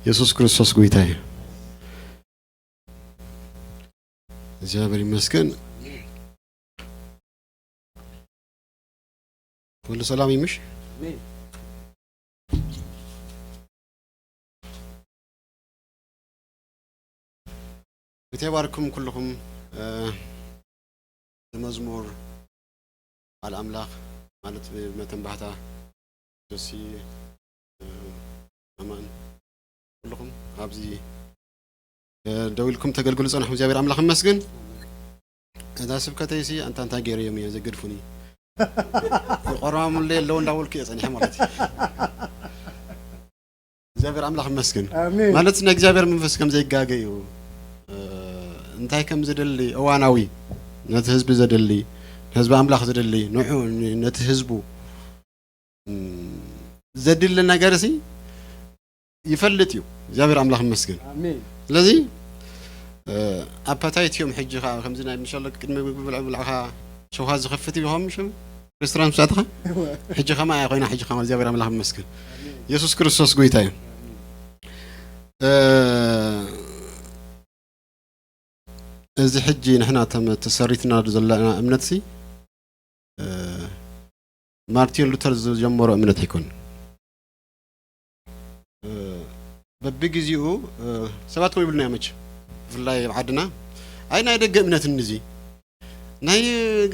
የሱስ ክርስቶስ ጎይታ እዩ። እግዚኣብሔር ይመስገን። ኩሉ ሰላም ይምሽ? ኣሜን። እቲ ይባርኩም ኩልኹም፣ እ፣ ንመዝሙር ቃል ኣምላኽ ማለት ብመተንባህታ ጆሲ፣ እ፣ ኣማን ኩልኹም ኣብዚ፣ እ፣ ደው ኢልኩም ተገልግሉ ጸናሕኩም እግዚኣብሔር ኣምላኽ ይመስገን። እዛ ስብከተይሲ ኣንታ እንታይ ገይረዮም እዮም ዘገድፉኒ? ይቆራሙለይ ኣለዉ እንዳበልኩ እየ ጸኒሐ ማለት እዩ። እግዚኣብሔር ኣምላኽ ይመስገን። ኣሜን። ማለት ናይ እግዚኣብሔር መንፈስ ከም ዘይጋገ እዩ። እ፣ እንታይ ከም ዝደሊ እዋናዊ፣ ነቲ ህዝቢ ዘደሊ፣ ንህዝቢ ኣምላኽ ዘደሊ፣ ንዑ፣ ን-፣ ነቲ ህዝቡ፣ እም፣ ዘድሊ ነገር ሲ ይፈልጥ እዩ። እግዚኣብሔር ኣምላኽ ይመስገን። ኣሜን። ስለዚ፣ እ፣ ኣፓታይት እዮም ሕጂ ኸዓ ከምዚ ናይ ምሸሎ ቅድሚ ምግቢ ብልዕ ብልዕኻ ሸውሃ ዝኸፍት እዩ ኸም ሽም ሬስቶራንት ምስ ኣተኻ ሕጂ ኸማ እያ ኮይና፣ ሕጂ ኸማ እግዚኣብሔር ኣምላኽ ይመስገን። ኣሜን። የሱስ ክርስቶስ ጎይታ እዩ። ኣሜን። እ፣ እዚ ሕጂ ንሕና ተመ-፣ ተሰሪትና ዘለና እምነትሲ፣ እ፣ ማርቲን ሉተር ዝጀመሮ እምነት ኣይኮን። እ፣ በብግዜኡ፣ እ፣ ሰባት ከም ይብሉና እዮም መቸም። ብፍላይ ኣብ ዓድና፣ "ኣይ ናይ ደገ እምነት እንዚ፣ ናይ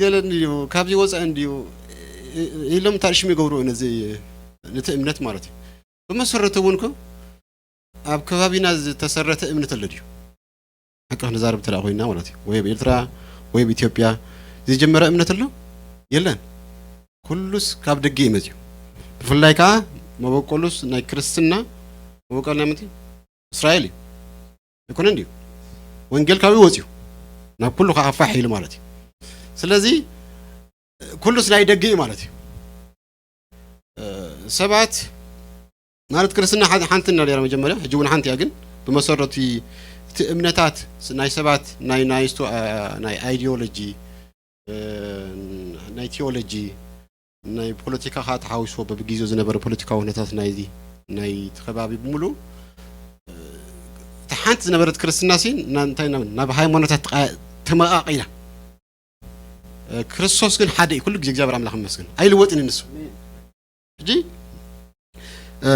ገለ እንድዩ፣ ካብዚ ወፃኢ እንድዩ" እ-፣ ኢሎም ታርሽም ይገብሩ ነዚ፣ ነቲ እምነት ማለት እዩ። ብመሰረቱ እውን እኮ ኣብ ከባቢና ዝተሰረተ እምነት ኣሎ ድዩ? ሓቂ ክንዛረብ እንተ ደኣ ኮይንና ማለት እዩ። ወይ ኣብ ኤርትራ ወይ ኣብ ኢትዮጵያ ዝጀመረ እምነት ኣሎ? የለን። ኩሉስ ካብ ደገ እዩ መጺኡ። ብፍላይ ከኣ መበቆሉስ ናይ ክርስትና መበቆል ናይ ምንታይ? እስራኤል እዩ። ኣይኮነን ድዩ? ወንጌል ካብኡ ወጺኡ ናብ ኩሉ ከኣ ፋሕ ኢሉ ማለት እዩ። ስለዚ ኩሉስ ናይ ደገ እዩ ማለት እዩ። እ፣ ሰባት ማለት ክርስትና ሓ-፣ ሓንቲ እና ነይራ መጀመርያ፣ ሕጂ እውን ሓንቲ እያ። ግን ብመሰረቱ እቲ እምነታት ስ-፣ ናይ ሰባት ናይ፣ ናይ ስቶ-፣ እ፣ ናይ ኣይዲዮሎጂ፣ እ፣ ናይ ቲዮሎጂ፣ ናይ ፖለቲካ ከዓ ተሓዊስዎ በብግዜኡ ዝነበረ ፖለቲካዊ ኩነታት ናይዚ፣ ናይቲ ከባቢ ብምሉእ፣ እ፣ እታ ሓንቲ ዝነበረት ክርስትና ሲ፣ ና-፣ እንታይ ናብ፣ ናብ ሃይማኖታት ተቐያ-፣ ተመቓቒላ። እ፣ ክርስቶስ ግን ሓደ እዩ። ኩሉ ግዜ እግዚኣብሔር ኣምላኽ ይመስገን። ኣይልወጥን እዩ ንሱ። ኣሜን። ሕጂ፣ እ፣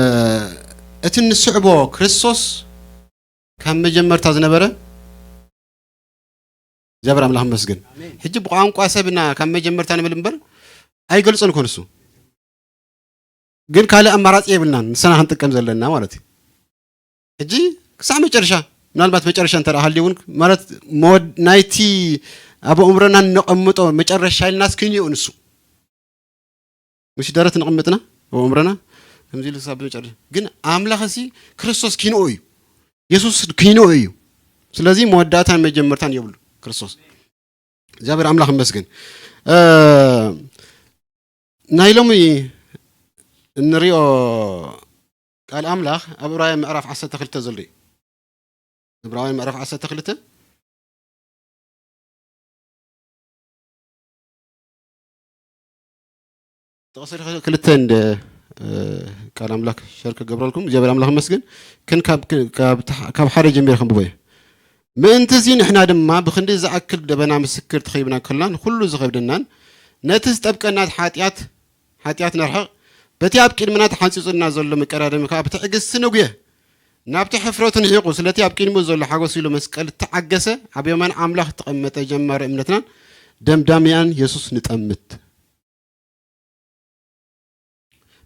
እቲ እንስዕቦ ክርስቶስ ካብ መጀመርታ ዝነበረ እግዚኣብሔር ኣምላኽ ይመስገን። ኣሜን። ሕጂ ብቋንቋ ሰብ ኢና ካብ መጀመርታ ንብል እምበር ኣይገልጾን እኮ ንሱ። ግን ካልእ ኣማራጺ የብልናን። ንስና ክንጥቀም ዘለና ማለት እዩ። ሕጂ ክሳዕ መጨረሻ፣ ምናልባት መጨረሻ እንተ ደኣ ሃልዩ እውን ማለት መወድ-፣ ናይቲ ኣብ ኣእምሮና እነቐምጦ መጨረሻ ኢልና እስኪ ንዮ ንሱ። ምሽ ደረት ነቐምጥና ኣብ ኣእምሮና ከምዚ ኢሉ ክሳብ መጨረሻ። ግን ኣምላኽ እሲ ክርስቶስ ኪንኦ እዩ። የሱስ ኪንኦ እዩ። ስለዚ መወዳእታን መጀመርታን የብሉ ክርስቶስ። እግዚኣብሔር ኣምላኽ ይመስገን። እ፣ ናይ ሎሚ እንሪኦ ቃል ኣምላኽ ኣብ ዕብራውያን ምዕራፍ ዓሰርተ ክልተ ዘሎ እዩ። ዕብራውያን ምዕራፍ ዓሰርተ ክልተ ጥቕሲ ክልተ እንደ፣ እ፣ ቃል ኣምላኽ ሸር ክገብረልኩም እግዚኣብሔር ኣምላኽ ይመስገን። ግን ካብ፣ ካብ፣ ካብ ሓደ ጀሚረ ከንብቦ እየ። ምእንትዚ ንሕና ድማ ብኽንዲ ዝኣክል ደበና ምስክር ተኸቢብና ከለና ንኹሉ ዝኸብደናን ነቲ ዝጠብቀና ሓጢኣት፣ ሓጢኣት ነርሕቕ፣ በቲ ኣብ ቅድምና ተሓንጺጹና ዘሎ መቀዳደሚ ከኣ ብትዕግስቲ ንጉየ። ናብቲ ሕፍረቱ ንሒቑ ስለቲ ኣብ ቅድሚኡ ዘሎ ሓጎስ ኢሉ መስቀል እተዓገሰ ኣብ የማን ኣምላኽ እተቐመጠ ጀማሪ እምነትናን ደምዳሚኣን የሱስ ንጠምት።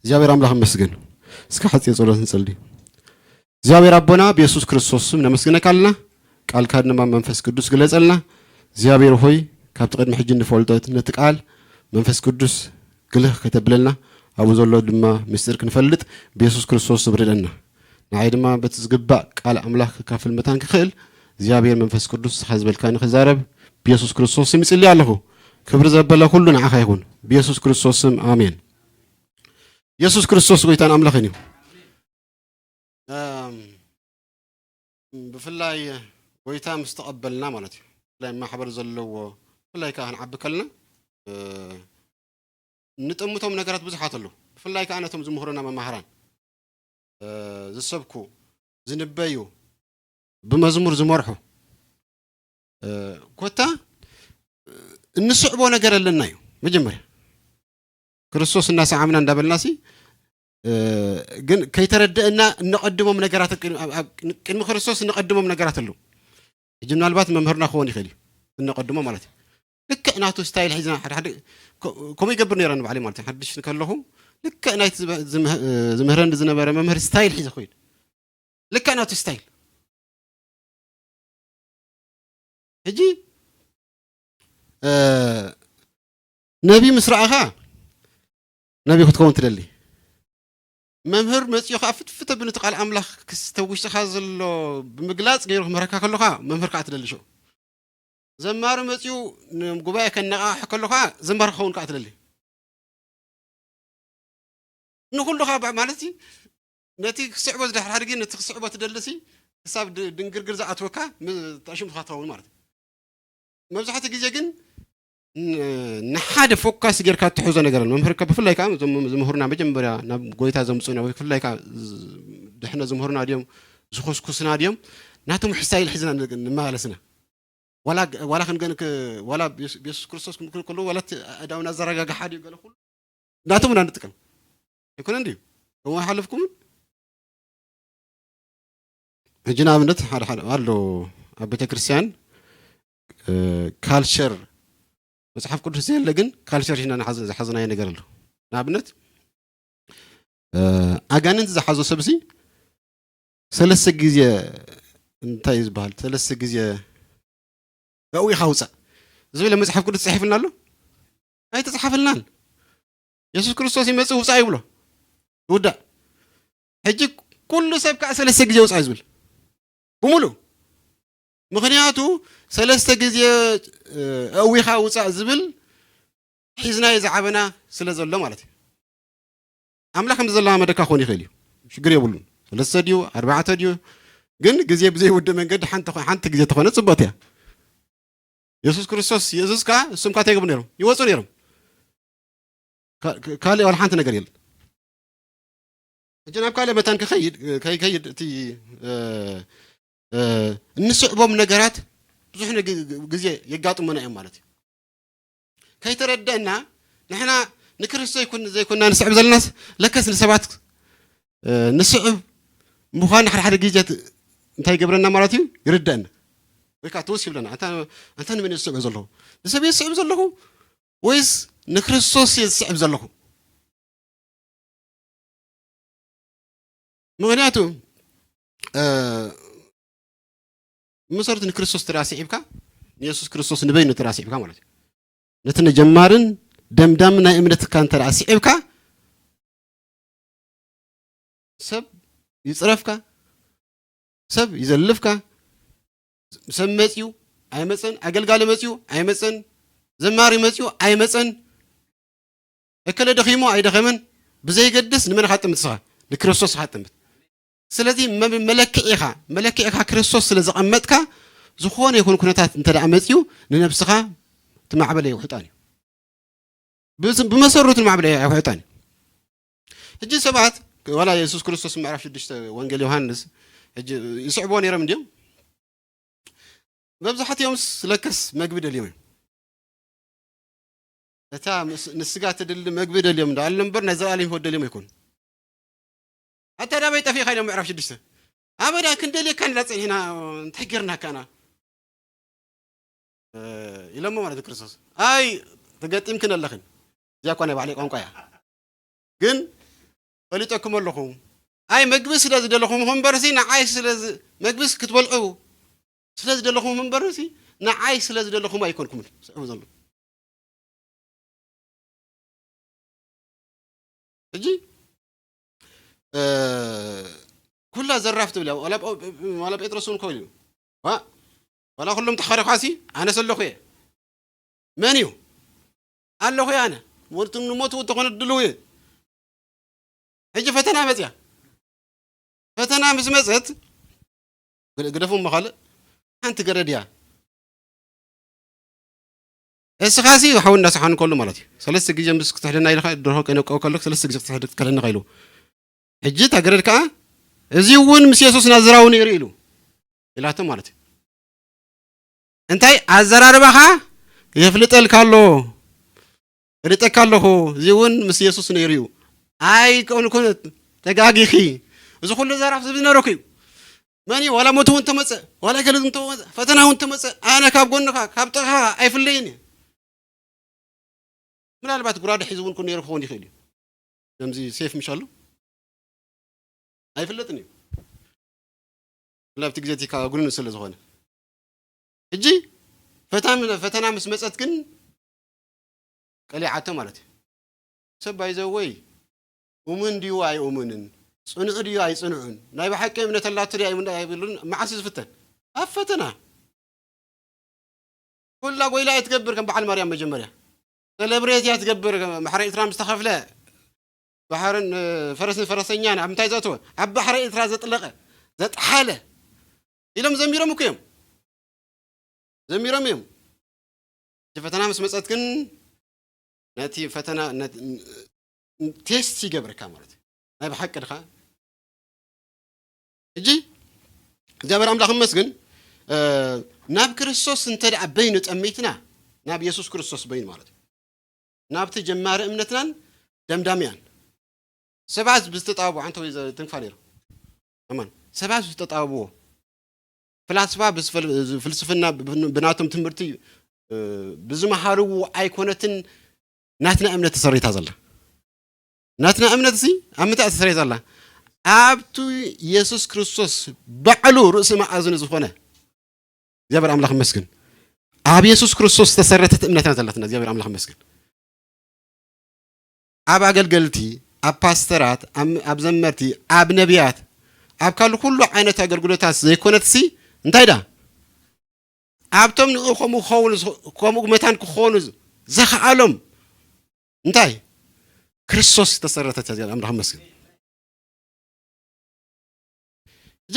እግዚኣብሔር ኣምላኽ ይመስገን። እስከ ሓጺር ጸሎት ንጸሊ። እግዚኣብሔር ኣቦና ብየሱስ ክርስቶስ ስም ነመስግነካ ኣለና። ቃልካ ድማ መንፈስ ቅዱስ ግለጸልና። እግዚኣብሔር ሆይ ካብቲ ቅድሚ ሕጂ እንፈልጦ ነቲ ቃል መንፈስ ቅዱስ ግልህ ከተብለልና ኣብኡ ዘሎ ድማ ምስጢር ክንፈልጥ ብየሱስ ክርስቶስ ስም ርደና። ንዓይ ድማ በቲ ዝግባእ ቃል ኣምላኽ ክካፍል መታን ክኽእል እግዚኣብሔር መንፈስ ቅዱስ ንስኻ ዝበልካኒ ክዛረብ ብየሱስ ክርስቶስ ስም ይጽሊ ኣለኹ። ክብሪ ዘበለ ኩሉ ንዓኻ ይኹን። ብየሱስ ክርስቶስ ስም ኣሜን። የሱስ ክርስቶስ ጎይታን ኣምላኽን እዩ። እም፣ ብፍላይ ጎይታ ምስ ተቐበልና ማለት እዩ። ብፍላይ ማሕበር ዘለዎ፣ ብፍላይ ከዓ ክንዓቢ ከለና፣ እ፣ እንጠምቶም ነገራት ብዙሓት ኣለዉ። ብፍላይ ከዓ ነቶም ዝምህሩና መማህራን፣ እ፣ ዝሰብኩ፣ ዝንበዩ፣ ብመዝሙር ዝመርሑ፣ እ፣ ኮታ፣ እ፣ እንስዕቦ ነገር ኣለና እዩ። መጀመርያ ክርስቶስ እናሰዓምና እንዳበልና ሲ፣ እ፣ ግን ከይተረደእና እነቐድሞም ነገራት፣ ቅድሚ፣ ኣብ፣ ኣብ፣ ቅድሚ ክርስቶስ እነቐድሞም ነገራት ኣለዉ። ሕጂ ምናልባት መምህርና ክኸውን ይኽእል እዩ። እነቐድሞ ማለት እዩ። ልክዕ ናቱ ስታይል ሒዝና ሓደ ሓደ ከ-፣ ከምኡ ይገብር ነይረ ንባዕለይ ማለት እዩ። ሓድሽ ከለኹ ልክዕ ናይቲ ዝመ-፣ ዝምህ-፣ ዝምህረኒ ዝነበረ መምህር ስታይል ሒዘ ኮይኑ። ልክዕ ናቱ ስታይል። ሕጂ፣ እ፣ ነቢ ምስ ረኣኻ ነቢ ክትከውን ትደሊ። መምህር መጺኡ ኸኣ ፍትፍት ኣቢሉ ነቲ ቃል ኣምላኽ ክስ-፣ ኣብ ውሽጥኻ ዘሎ ብምግላጽ ገይሩ ክምህረካ ከሎ ኸኣ መምህር ከኣ ትደሊ ሽዑ። ዘማሪ መጺኡ ንጉባኤ ከነቓቕሖ ከሎ ኸኣ ዘማሪ ክኸውን ከኣ ትደሊ። ንኹሉ ኸኣ ባ-፣ ማለት እዩ፣ ነቲ ክስዕቦ ዝደሓር ሓድጊ ነቲ ክስዕቦ ትደልሲ ክሳብ ድ-፣ ድንግርግር ዝኣትወካ ም-፣ ተኣሽምትኻ ትኸውን ማለት እዩ። መብዛሕትኡ ግዜ ግን ን-፣ ንሓደ ፎካስ ጌርካ እትሕዞ ነገር ኣሎ። መምህር ከ ብፍላይ ከኣ እዞም ዝምህሩና መጀመርያ ናብ ጎይታ ዘምጹና ወይ ብፍላይ ከኣ ዝ-፣ ድሕነ ዝምህሩና ድዮም ዝኹስኩስና ድዮም ናቶም ስታይል ሒዝና ን-፣ ንመላለስና። ዋላ፣ ዋላ ክንገን ክ-፣ ዋላ ብየሱ-፣ ብየሱስ ክርስቶስ ክንክን ከለዉ ዋላ እቲ ኣእዳውና ዘረጋግሓ ድዩ ገለ ኩሉ ናቶም ኢና ንጥቀም። ኣይኮነን ድዩ? እሞ ኣይሓለፍኩምን? ሕጂ ንኣብነት ሓደ ሓደ ኣሎ ኣብ ቤተ ክርስቲያን፣ እ፣ ካልቸር መጽሓፍ ቅዱስ ዘየለ ግን ካልቸር ሒዝና ንሓዝ-፣ ዝሓዝናዮ ነገር ኣሎ። ንኣብነት፣ እ፣ ኣጋንንት ዝሓዞ ሰብሲ ሰለስተ ግዜ እንታይ እዩ ዝበሃል? ሰለስተ ግዜ ኣእዊኻ ውጻእ ዝብል መጽሓፍ ቅዱስ ተጻሒፍልና ኣሎ? ኣይተጻሓፈልናን። የሱስ ክርስቶስ ይመጽእ ውጻእ ይብሎ። ይውዳእ። ሕጂ ኩሉ ሰብ ከኣ ሰለስተ ግዜ ውጻእ እዩ ዝብል። ብምሉእ። ምኽንያቱ ሰለስተ ግዜ፣ እ፣ ኣእዊኻ ውጻእ ዝብል ሒዝናዮ ዝዓበና ስለ ዘሎ ማለት እዩ። ኣምላኽ ከም ዘለማመደካ ክኾን ይኽእል እዩ። ሽግር የብሉን። ሰለስተ ድዩ፣ ኣርባዕተ ድዩ፣ ግን ግዜ ብዘይውድእ መንገዲ ሓንቲ ኾ-፣ ሓንቲ ግዜ ተኾነ ጽብቕቲ እያ። የሱስ ክርስቶስ፣ የሱስ ከኣ እሶም ከኣ እንታይ ይገብሩ ነይሮም? ይወጹ ነይሮም። ካ-፣ ካ-፣ ካልእ ዋላ ሓንቲ ነገር የለን። ሕጂ ናብ ካልእ መታን ክኸይድ፣ ከይከይድ እቲ፣ እ፣ እ፣ እንስዕቦም ነገራት ብዙሕ ነግ-፣ ግዜ የጋጥሙና እዮም ማለት እዩ። ከይተረደእና ንሕና ንክርስቶስ ዘይኮን-፣ ዘይኮንና ንስዕብ ዘለናስ ለከስ ንሰባት፣ እ፣ ንስዕብ ምዃን ሓደ ሓደ ግዜ ት-፣ እንታይ ይገብረና ማለት እዩ? ይርደአና። ወይ ከዓ ትውስ ይብለና። ኣንታ፣ ኣንታ ንመን እየ ዝስዕቦ ዘለኹ? ንሰብ እየ ዝስዕብ ዘለኹ ወይስ ንክርስቶስ እየ ዝስዕብ ዘለኹ? ምኽንያቱ፣ እ፣ ብመሰረቱ ንክርስቶስ እንተ ደኣ ስዒብካ፣ ንየሱስ ክርስቶስ ንበይኑ እንተ ደኣ ስዒብካ ማለት እዩ። ነቲ ነጀማርን ደምዳምን ናይ እምነትካ እንተ ደኣ ስዒብካ፣ ሰብ ይጽረፍካ፣ ሰብ ይዘልፍካ፣ ሰብ መጽዩ ኣይመጸን፣ ኣገልጋሊ መጽዩ ኣይመጸን፣ ዘማሪ መጽዩ ኣይመጸን፣ እከለ ደኺሙ ኣይደኸመን ብዘይገድስ ንመን ኢኻ ትጥምት ንስኻ? ንክርስቶስ ኢኻ ትጥምት። ስለዚ መ-፣ መለክዒኻ፣ መለክዒኻ ክርስቶስ ስለ ዘቐመጥካ፣ ዝኾነ ይኹን ኩነታት እንተ ደኣ መጽዩ ንነብስኻ እቲ ማዕበል ኣይውሕጣን እዩ። ብዝ-፣ ብመሰረቱ ንማዕበል ኣይውሕጣን እዩ። ሕጂ ሰባት፣ ዋላ የሱስ ክርስቶስ ምዕራፍ ሽዱሽተ ወንጌል ዮሃንስ፣ ሕጂ ይስዕብዎ ነይሮም እንድዮም? መብዛሕትኦም ስለከስ መግቢ ደልዮም እዮም። እታ ምስ-፣ ንስጋ ትድሊ መግቢ ደልዮም እንዳኣሉ እምበር ናይ ዘለኣለም ህይወት ደልዮም ኣይኮኑን። ኣታ ናበይ ጠፊእካ ኢሎም ምዕራፍ ሽዱሽተ። ኣበዳ ክንደልየካ ንዳ ጸኒሕና እንታይ ጌርናካና? እ፣ ኢሎሞ ማለት ክርስቶስ። ኣይ ተገጢምክን ኣለኽን። እዚኣ እኳ ናይ ባዕለይ ቋንቋ እያ። ግን ፈሊጠኩም ኣለኹ። ኣይ መግቢ ስለ ዝደለኹም እምበርሲ ንዓይ ስለ ዝ-፣ መግቢ ክትበልዑ ስለ ዝደለኹም እምበርሲ ንዓይ ስለ ዝደለኹም ኣይኮንኩምን ስዕቡ ዘሎ። ሕጂ፣ እ፣ ኩላ ዘራፍ ትብል እያ። ዋላ ጳ-፣ ዋላ ጴጥሮስ እውን ኮይኑ እዩ። ዋ-፣ ዋላ ኩሎም ተኻሪዃሲ ኣነስ ኣለኹ እየ። መን እዩ? ኣለኹ እየ ኣነ። ሞት፣ ንሞት እውን ተኾነ ድልው እየ። ሕጂ ፈተና መጽያ። ፈተና ምስ መጸት፣ ግደ-፣ ግደፉ እሞ ካልእ፣ ሓንቲ ገረድ እያ። እስኻሲ ሓው እንዳሰሓኑ ከሎ ማለት እዩ። ሰለስተ ግዜ ምስ ክትሕደና ኢልካ፣ ደርሆ ከነቀው ከሎ፣ ሰለስተ ግዜ ክትሕደ-፣ ክትክሕደኒ ኢኻ ኢሉ። ሕጂ እታ ገረድ ከኣ፣ እዚ እውን ምስ የሱስ ናዝራዊ ነይሩ ኢሉ ኢላቶ ማለት እዩ። እንታይ ኣዘራርባኻ የፍልጠልካ ኣሎ፣ እርጠካ ኣለኹ። እዚ እውን ምስ የሱስ ነይሩ እዩ። ኣይኮንኩን፣ ተጋጊኺ። እዚ ኩሉ ዘራፍ ዝነበረኩ እዩ። መን እዩ? ዋላ ሞት እውን ተመፀ፣ ዋላ ገለ እውን ተመፀ፣ ፈተና እውን ተመፀ፣ ኣነ ካብ ጎንኻ ካብ ጥቕኻ ኣይፍለይን እየ። ምናልባት ጉራደ ሒዙ እውን ነይሩ ክኸውን ይኽእል እዩ። ከምዚ ሴፍ ምሽ ኣሎ ኣይፍለጥን እዩ። ኣብቲ ግዜ እቲ ካብ ጉንኑ ስለ ዝኾነ። ሕጂ ፈታን-፣ ፈተና ምስ መፀት ግን ቀሊዓቶ ማለት እዩ። ሰብ ባይዘወይ እሙን ድዩ ኣይእሙንን፣ ጽኑዕ ድዩ ኣይጽኑዕን፣ ናይ ብሓቂ እምነት ኣላቶ ድዩ ኣይብሉን፣ መዓስ እዩ ዝፍተን? ኣብ ፈተና። ኩላ ጎይላ እያ ትገብር ከም በዓል ማርያም መጀመርያ። ሰለብሬት እያ ትገብር። ባሕሪ ኤርትራ ምስ ተኸፍለ፣ ባሕርን፣ እ፣ ፈረስን ፈረሰኛን ኣብ ምንታይ ዘእተወ? ኣብ ባሕሪ ኤርትራ ዘጥለቐ፣ ዘጥሓለ ኢሎም ዘሚሮም እኮ እዮም። ዘሚሮም እዮም። እቲ ፈተና ምስ መጸት ግን ነቲ ፈተና፣ ነ-፣ ቴስት ይገብረካ ማለት እዩ። ናይ ብሓቂ ድኻ? ሕጂ እግዚኣብሔር ኣምላኽ ይመስገን፣ እ፣ ናብ ክርስቶስ እንተ ደኣ በይኑ ጠሚትና፣ ናብ የሱስ ክርስቶስ በይኑ ማለት እዩ። ናብቲ ጀማሪ እምነትናን ደምዳሚያን። ሰባት ብዝተጣብቦ፣ ኣንተ ወይ ዘ-፣ ትንፋ ነይሩ። ኣማን። ሰባት ብዝተጣብቦ፣ ፍላስፋ ብዝፈል-፣ ፍልስፍና ብ-፣ ብናቶም ትምህርቲ፣ እ፣ ብዝመሃርዎ ኣይኮነትን ናትና እምነት ተሰሪታ ዘላ። ናትና እምነት እዚ ኣብ ምንታይ ተሰሪታ ዘላ? ኣብቲ የሱስ ክርስቶስ ባዕሉ ርእሲ መኣዝኑ ዝኾነ እግዚኣብሔር ኣምላኽ ይመስገን። ኣብ የሱስ ክርስቶስ ዝተሰረተት እምነትና ዘላትና እግዚኣብሔር ኣምላኽ ይመስገን። ኣብ ኣገልገልቲ፣ ኣብ ፓስተራት፣ ኣብ፣ ኣብ ዘመርቲ፣ ኣብ ነቢያት፣ ኣብ ካልእ ኩሉ ዓይነት ኣገልግሎታት ዘይኮነትሲ እንታይ ዳ? ኣብቶም ንኡ ከምኡ ክኸውን፣ ከምኡ መታን ክኾኑ ዘኽኣሎም እንታይ? ክርስቶስ ዝተሰረተት እያ። ኣምላኽ ይመስገን። እዚ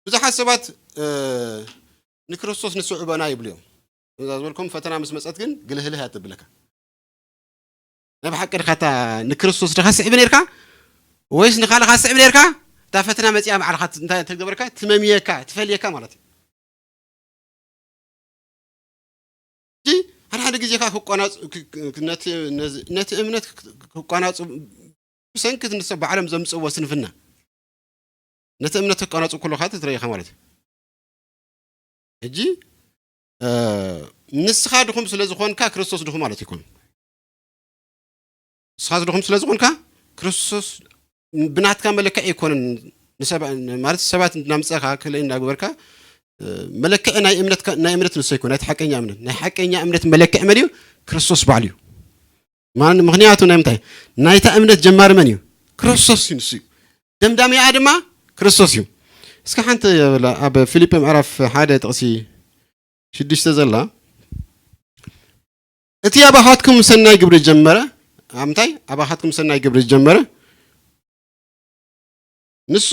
ብዙሓት ሰባት፣ እ፣ ንክርስቶስ ንስዕበና ይብሉ እዮም። እዛ ዝበልኩም ፈተና ምስ መጸት ግን ግልህልህ እያ ትብለካ። ናይ ብሓቂ ድኻ እታ ንክርስቶስ ድኻ ስዕብ ነርካ? ወይስ ንኻልኻ ስዕብ ነርካ? እታ ፈተና መጺኣ ባዕልኻ ት-፣ እንታይ ተገበርካ? ትመምየካ፣ ትፈልየካ ማለት እዩ። እቲ ሓደ ሓደ ግዜ ከኣ ክቋናጽ-፣ ክ-፣ ክ-፣ ነቲ፣ ነዚ፣ ነቲ እምነት ክ-፣ ክ-፣ ክቋናጹ ብሰንኪ እቲ ንሰብ ባዕሎም ዘምጽእዎ ስንፍና ነቲ እምነት ክቋናጹ ከለኻ ትትረኢኻ ማለት እዩ። ሕጂ፣ እ፣ ንስኻ ድኹም ስለ ዝኾንካ ክርስቶስ ድኹም ማለት ኣይኮነን። ንስኻ ድኹም ስለ ዝኾንካ ክርስቶስ ብናትካ መለክዒ ኣይኮነን። ንሰባ-፣ ማለት ሰባት እናምጸኻ ክልእ እናገበርካ፣ እ፣ መለክዒ ናይ እምነትካ፣ ናይ እምነት ንሱ ኣይኮነ፣ ናይቲ ሓቀኛ እምነት። ናይ ሓቀኛ እምነት መለክዒ መን እዩ? ክርስቶስ ባዕሉ እዩ። ማን-፣ ምኽንያቱ ናይ ምንታይ? ናይታ እምነት ጀማሪ መን እዩ? ክርስቶስ እዩ፣ ንሱ እዩ። ደምዳሚኣ ድማ ክርስቶስ እዩ። እስከ ሓንቲ ኣብ ፊልጲ ምዕራፍ ሓደ ጥቕሲ ሽዱሽተ ዘላ፣ እቲ ኣባኻትኩም ሰናይ ግብሪ ዝጀመረ፣ ኣብ ምንታይ? ኣባኻትኩም ሰናይ ግብሪ ዝጀመረ፣ ንሱ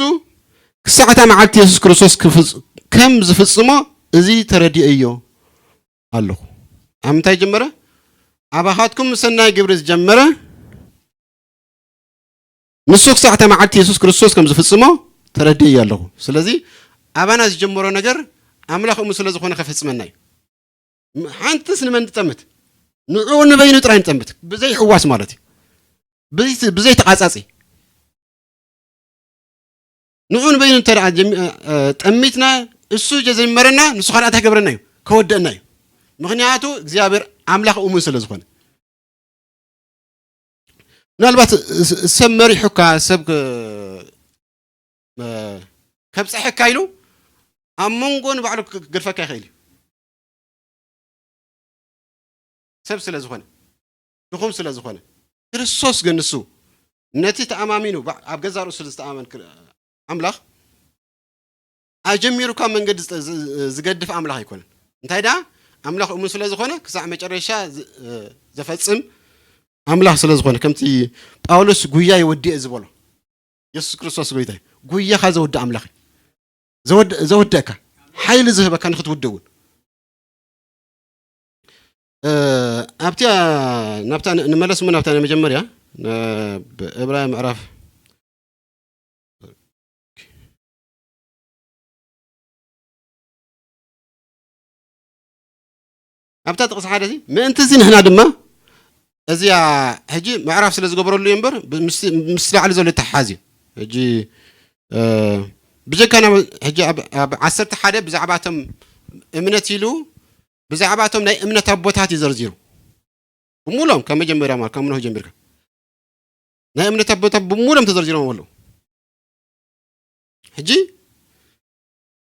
ክሳዕ እታ መዓልቲ የሱስ ክርስቶስ ክፍጽ-፣ ከም ዝፍጽሞ እዚ ተረዲኤዮ ኣለኹ። ኣብ ምንታይ ጀመረ? ኣባኻትኩም ሰናይ ግብሪ ዝጀመረ፣ ንሱ ክሳዕ እታ መዓልቲ የሱስ ክርስቶስ ከም ዝፍጽሞ ተረዲኤዮ ኣለኹ። ስለዚ ኣባና ዝጀመሮ ነገር ኣምላኽ እሙ ስለ ዝኾነ ከፈጽመና እዩ። ም-፣ ሓንትስ ንመን ንጠምት? ንዕኡ ንበይኑ ጥራይ ንጠምት። ብዘይ ሕዋስ ማለት እዩ። ብዘይ-፣ ብዘይ ተቓጻጺ። ንዑ ንበይኑ እንተ ደኣ ጀሚ-፣ እ፣ እ፣ ጠሚትና፣ እሱ ጀመረና፣ ንሱ ኸኣ እንታይ ክገብረና እዩ? ከወደአና እዩ። ምኽንያቱ እግዚኣብሔር ኣምላኽ እሙን ስለ ዝኾነ። ምናልባት ስ-፣ ሰብ መሪሑካ፣ ሰብ ክ-፣ እ፣ ከብጽሐካ ኢሉ ኣብ መንጎ ንባዕሉ ክ-፣ ክገድፈካ ይኽእል እዩ። ሰብ ስለ ዝኾነ፣ ድኹም ስለ ዝኾነ። ክርስቶስ ግን ንሱ ነቲ ተኣማሚኑ፣ ባ-፣ ኣብ ገዛእ ርእሱ ስለ ዝተኣመን ክር-፣ ኣምላኽ፣ ኣጀሚሩ ካብ መንገዲ ዝጠ-፣ ዝ-፣ ዝ-፣ ዝገድፍ ኣምላኽ ኣይኮነን። እንታይ ደኣ? ኣምላኽ እሙን ስለ ዝኾነ፣ ክሳዕ መጨረሻ ዝ-፣ እ፣ ዘፈጽም ኣምላኽ ስለ ዝኾነ፣ ከምቲ ጳውሎስ፣ "ጉያይ ወዲኤ" ዝበሎ፣ የሱስ ክርስቶስ ጎይታ እዩ። ጉያኻ ዘወድእ ኣምላኽ እዩ። ዘወድ-፣ ዘወደእካ፣ ሓይሊ ዝህበካ ንኽትውድእ እውን። እ፣ ኣብቲኣ፣ ናብታ ን-፣ ንመለስ እሞ ናብታ ናይ መጀመርያ፣ ን-፣ ብዕብራውያን ምዕራፍ፣ እ፣ ኣብታ ጥቕሲ ሓደ እዚ፣ ምእንቲ እዚ ንሕና ድማ፣ እዚኣ ሕጂ ምዕራፍ ስለ ዝገበረሉ እዩ እምበር፣ ብ-፣ ምስ፣ ምስ ላዕሊ ዘሎ ይተሓሓዝ እዩ። ሕጂ፣ እ፣ ብጀካ ናብ፣ ሕጂ ኣብ፣ ኣብ ዓሰርተ ሓደ ብዛዕባ እቶም እምነት ኢሉ፣ ብዛዕባ እቶም ናይ እምነት ኣቦታት እዩ ዘርዚሩ። ብሙሎም ካብ መጀመርያ ማለት ካብ ኖህ ጀሚርካ ናይ እምነት ኣቦታት ብሙሎም ተዘርዚሮም ኣለዉ። ሕጂ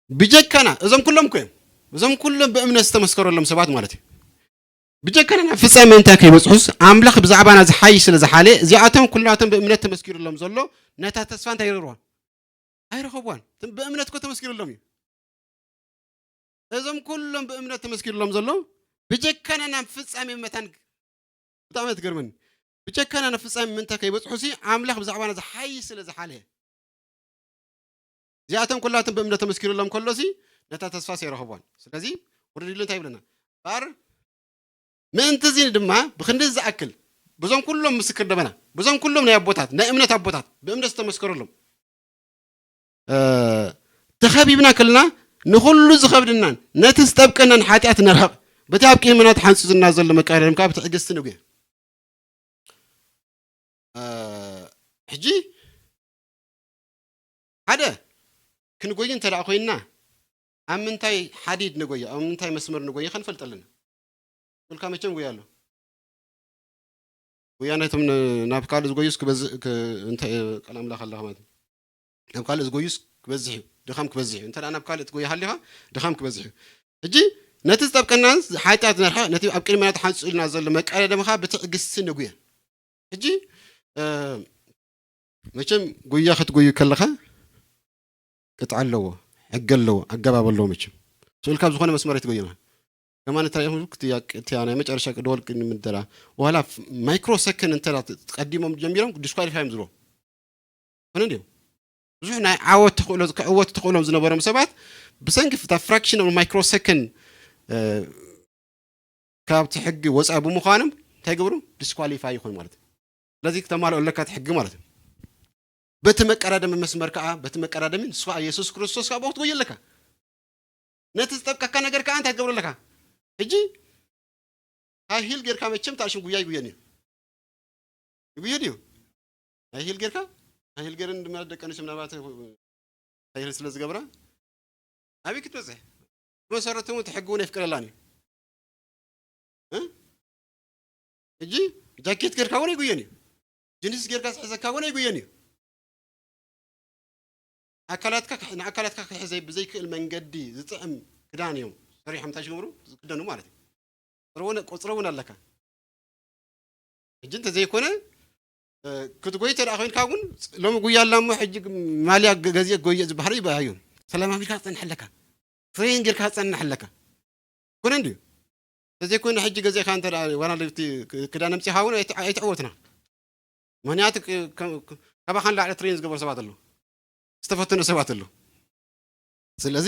ብጀካና እዞም ኩሎም እኮ እዮም፣ እዞም ኩሎም ብእምነት ዝተመስከረሎም ሰባት ማለት እዩ። ብጀካና ናብ ፍጻሜ እንታይ ከይበጽሑስ ኣምላኽ ብዛዕባና ዝሓይሽ ስለ ዝሓለ እዚኣቶም ኩላቶም ብእምነት ተመስኪሩሎም ዘሎ ነታ ተስፋ እንታይ ይረርዋ? ኣይረኸብዋን። እቶም ብእምነት እኮ ተመስኪሩሎም እዩ። እዞም ኩሎም ብእምነት ተመስኪሩሎም ዘለዉ ብጀካና ናብ ፍጻሜ መታን ብጣዕሚ ትገርመኒ። ብጀካና ናብ ፍጻሜ ምእንተ ከይበጽሑ ሲ ኣምላኽ ብዛዕባና ዝሓይሽ ስለ ዝሓልሀ እዚኣቶም ኩላቶም ብእምነት ተመስኪሩሎም ከሎ ሲ ነታ ተስፋ ሲ ኣይረኸብዋን። ስለዚ ወረድ ኢሉ እንታይ ይብለና? እምበኣር ምእንቲ እዚ ድማ ብክንዲ ዝኣክል ብዞም ኩሎም ምስክር ደበና ብዞም ኩሎም ናይ ኣቦታት ናይ እምነት ኣቦታት ብእምነት ዝተመስከረሎም እ፣ ተኸቢብና ከለና ንኹሉ ዝኸብድናን ነቲ ዝጠብቀናን ሓጢኣት ነርሕቕ። በቲ ኣብ ቅድመና ተሓንጺጹና ዘሎ መቃለሊ ከዓ ብትዕግስቲ ንጉየ። እ፣ ሕጂ ሓደ ክንጎይ እንተ ደኣ ኮይንና ኣብ ምንታይ ሓዲድ ንጎየ፣ ኣብ ምንታይ መስመር ንጎየ ከንፈልጥ ኣለና። ኩልካ መቸም ጉያ ኣሎ። ጉያ ነቶም ን-፣ ናብ ካልእ ዝጎዩስ ክበዝእ ክ-፣ እንታይ ቃል ኣምላኽ ኣለኻ ማለት እዩ። ናብ ካልእ ዝጎዩስ ክበዝሕ እዩ፣ ድኻም ክበዝሕ እዩ። እንተ ደኣ ናብ ካልእ ትጎይ ሃሊኻ ድኻም ክበዝሕ እዩ። ሕጂ ነቲ ዝጠብቀና ሓጢኣት ነርሓ፣ ነቲ ኣብ ቅድሜና ተሓንጺጹ ኢልና ዘሎ መቃለሊ ድማ ብትዕግስቲ ንጉየ። ሕጂ፣ እ፣ መቸም ጉያ ክትጎዩ ከለኻ ቅጥዓ ኣለዎ፣ ሕጊ ኣለዎ፣ ኣገባብ ኣለዎ መቸም። ስእልካ ኣብ ዝኾነ መስመር ኣይትጎይና። ከማን እንታይ ኢኹም ክትያ-፣ ክትያ ናይ መጨረሻ ቅድወል ግን ምደላ። ዋላ ፍ-፣ ማይክሮ ሰከንድ እንተ ትቀዲሞም ጀሚሮም ዲስኳሊፋይ እዮም ዝብሎ። ኮነ እንዲዩ። ብዙሕ ናይ ዓወት ተኽእሎ፣ ክዕወት ተኽእሎም ዝነበሮም ሰባት ብሰንኪ ፍታ ፍራክሽን ኦፍ ማይክሮ ሰከንድ፣ እ፣ ካብቲ ሕጊ ወፃኢ ብምዃኖም እንታይ ይገብሩ? ዲስኳሊፋይ ይኾኑ ማለት እዩ። ስለዚ ክተማልኦ ኣለካ እቲ ሕጊ ማለት እዩ። በቲ መቀዳደሚ መስመር ከዓ፣ በቲ መቀዳደሚ ንሱ ከዓ የሱስ ክርስቶስ ከዓ ብኡ ክትጎይ ኣለካ። ነቲ ዝጠብቀካ ነገር ከዓ እንታይ ትገብሮ ኣለካ? ሕጂ ሃይ ሂል ጌርካ መቸም ታሽም ጉያ ይጉየን እዩ። ይጉየን እዩ። ሃይ ሂል ጌርካ፣ ሃይ ሂል ጌረን ድማ ደቂ ኣንስትዮ ምናልባት ሃይ ሂል ስለ ዝገብራ ኣበይ ክትበጽሕ? ብመሰረቱ እውን እቲ ሕጊ እውን ኣይፍቀደላን እዩ። እ? ሕጂ ጃኬት ጌርካ እውን ኣይጉየን እዩ። ጅንስ ጌርካ ዝሕዘካ እውን ኣይጉየን እዩ። ኣካላትካ ክሕ-፣ ንኣካላትካ ክሕዘ ብዘይክእል መንገዲ ዝጥዕም ክዳን እዮም ሰሪሖም እንታይ ዝገብሩ? ዝክደኑ ማለት እዩ። ቁጽሪ እውን፣ ቁጽሪ እውን ኣለካ። ሕጂ እንተዘይኮነ፣ እ፣ ክትጎይ እንተ ደኣ ኮይንካ እውን ሎሚ ጉያ ኣላ እሞ ሕጂ ማልያ ገ-፣ ገዚአ ክጎይእ ዝበሃል ይበሃዩ። ተለማሚድካ ትጸንሕ ኣለካ። ትሬን ጌርካ ትጸንሕ ኣለካ። ኮነ እንድዩ። እንተዘይኮይኑ ሕጂ ገዚእካ እንተ ደኣ ዋና ልብቲ ክ-፣ ክዳን ኣምጺኻ እውን ኣይት-፣ ኣይትዕወትና። ምኽንያቱ ክ-፣ ከ-፣ ክ-፣ ካባኻ ንላዕሊ ትሬን ዝገበሩ ሰባት ኣለዉ። ዝተፈተኑ ሰባት ኣለዉ። ስለዚ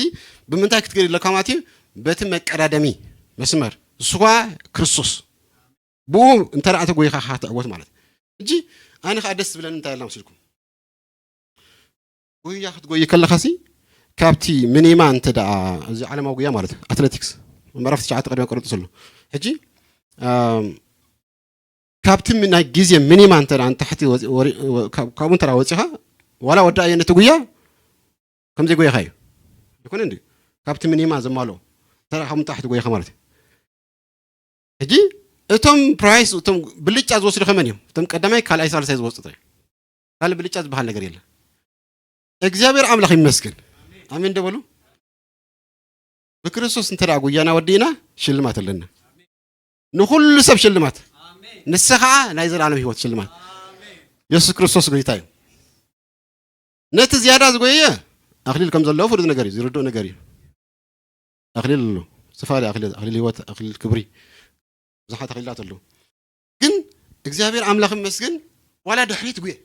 ብምንታይ ክትገድ ኣለካ ማለት እዩ? በቲ መቀዳደሚ መስመር፣ ንሱ ኸኣ ክርስቶስ። ብኡ እንተ ደኣ ተጎይኻ ኢኻ ትዕወት ማለት እዩ። ሕጂ ኣነ ኸኣ ደስ ዝብለኒ እንታይ ኣላ መሲልኩም? ጉያ ክትጎይ ከለኻሲ ካብቲ ሚኒማ እንተ ደኣ፣ እዚ ዓለማዊ ጉያ ማለት እዩ፣ ኣትሌቲክስ፣ ምዕራፍ ትሽዓተ ቅድሚያ ቆረንጦስ ኣሎ። ሕጂ፣ ኣም፣ ካብቲ ሚ-፣ ናይ ግዜ ሚኒማ እንተ ደኣ ንታሕቲ ወፂ-፣ ወሪ-፣ ወ-፣ ካብ-፣ ካብኡ እንተ ደኣ ወፂኻ፣ ዋላ ወዳእዮ ነቲ ጉያ ከም ዘይጎየኻ እዩ። ኣይኮነ እንድዩ? ካብቲ ሚኒማ ዘማልኦ እንተ ደኣ ካብ ንታሕቲ ጎይኻ ማለት እዩ። ሕጂ እቶም ፕራይስ፣ እቶም ብልጫ ዝወስዱ ከመን እዮም? እቶም ቀዳማይ፣ ካልኣይ፣ ሳልሳይ ዝወስዱ ጥራይ። ካልእ ብልጫ ዝበሃል ነገር የለን። እግዚኣብሔር ኣምላኽ ይመስገን። ኣሜን ዶ በሉ። ብክርስቶስ እንተ ደኣ ጉያና ወዲእና ሽልማት ኣለና። ንኹሉ ሰብ ሽልማት። ንስኻ ናይ ዘላለም ህይወት ሽልማት። የሱስ ክርስቶስ ጎይታ እዩ። ነቲ ዝያዳ ዝጎየ ኣኽሊል ከም ዘለዎ ፍሉጥ ነገር እዩ፣ ዝርድኦ ነገር እዩ። ኣኽሊል ኣሎ። ዝተፈላለዩ ኣኽሊል፣ ኣኽሊል ህይወት፣ ኣኽሊል ክብሪ፣ ብዙሓት ኣኽሊላት ኣለዉ። ግን እግዚኣብሔር ኣምላኽ ይመስገን፣ ዋላ ድሕሪት ጉየ።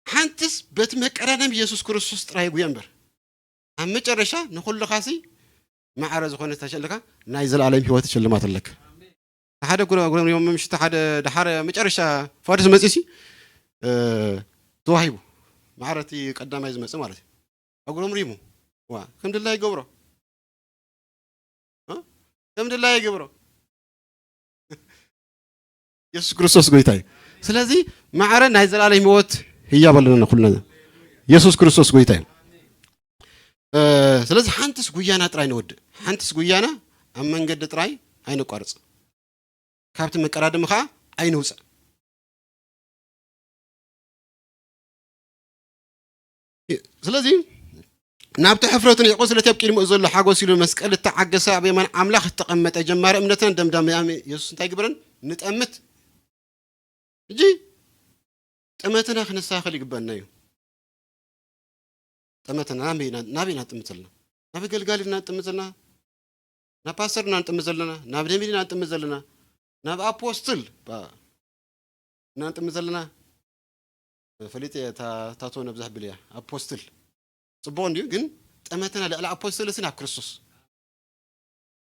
ሓንትስ በቲ መቀዳደም የሱስ ክርስቶስ ጥራይ ጉየ እምበር። ኣብ መጨረሻ ንኹልኻሲ ማዕረ ዝኾነ ተሸልካ ናይ ዘላለም ህይወት ሽልማት ኣለካ። ሓደ ጉረ-፣ ጉረምሪሞም ምሽቱ ሓደ ደሓረ መጨረሻ ፋዱስ መጺሲ፣ እ፣ ተዋሂቡ። ማዕረ እቲ ቀዳማይ ዝመጽእ ማለት እዩ። ኣጉረምሪሙ። ዋ፣ ከም ድላይ ይገብሮ። እ? ከም ድላየ ይገብሮ። የሱስ ክርስቶስ ጎይታ እዩ። ስለዚ ማዕረ ናይ ዘላለም ህይወት ህያብ ኣለና ኩልና። የሱስ ክርስቶስ ጎይታ እዩ። እ፣ ስለዚ ሓንትስ ጉያና ጥራይ ንወድእ። ሓንትስ ጉያና ኣብ መንገዲ ጥራይ ኣይነቋርጽ። ካብቲ መቀዳድሚ ኸዓ ኣይንውፅእ። ስለዚ ናብቲ ሕፍረቱ ንዒቑ ስለቲ ኣብ ቅድሚኡ ዘሎ ሓጎስ ኢሉ መስቀል እተዓገሰ ኣብ የማን ኣምላኽ እተቐመጠ ጀማሪ እምነትናን ደምዳሚ የሱስ እንታይ ግበረን ንጠምት። ሕጂ ጠመትና ክነስተኻኽል ይግበአና እዩ። ጠመትና ናበይ ኢና፣ ናበይ ኢና ንጥምት ዘለና? ናብ ኣገልጋሊ ኢና ንጥምት ዘለና? ናብ ፓስተር ኢና ንጥምት ዘለና? ናብ ነቢይ ኢና ንጥምት ዘለና? ናብ ኣፖስትል ባ-፣ ኢና ንጥምት ዘለና? ፈሊጠ እየ፣ እታ ታቶ ነብዛ ብል እያ። ኣፖስትል ጽቡቕ እንድዩ፣ ግን ጠመትና ልዕሊ ኣፖስትል እሲ ናብ ክርስቶስ፣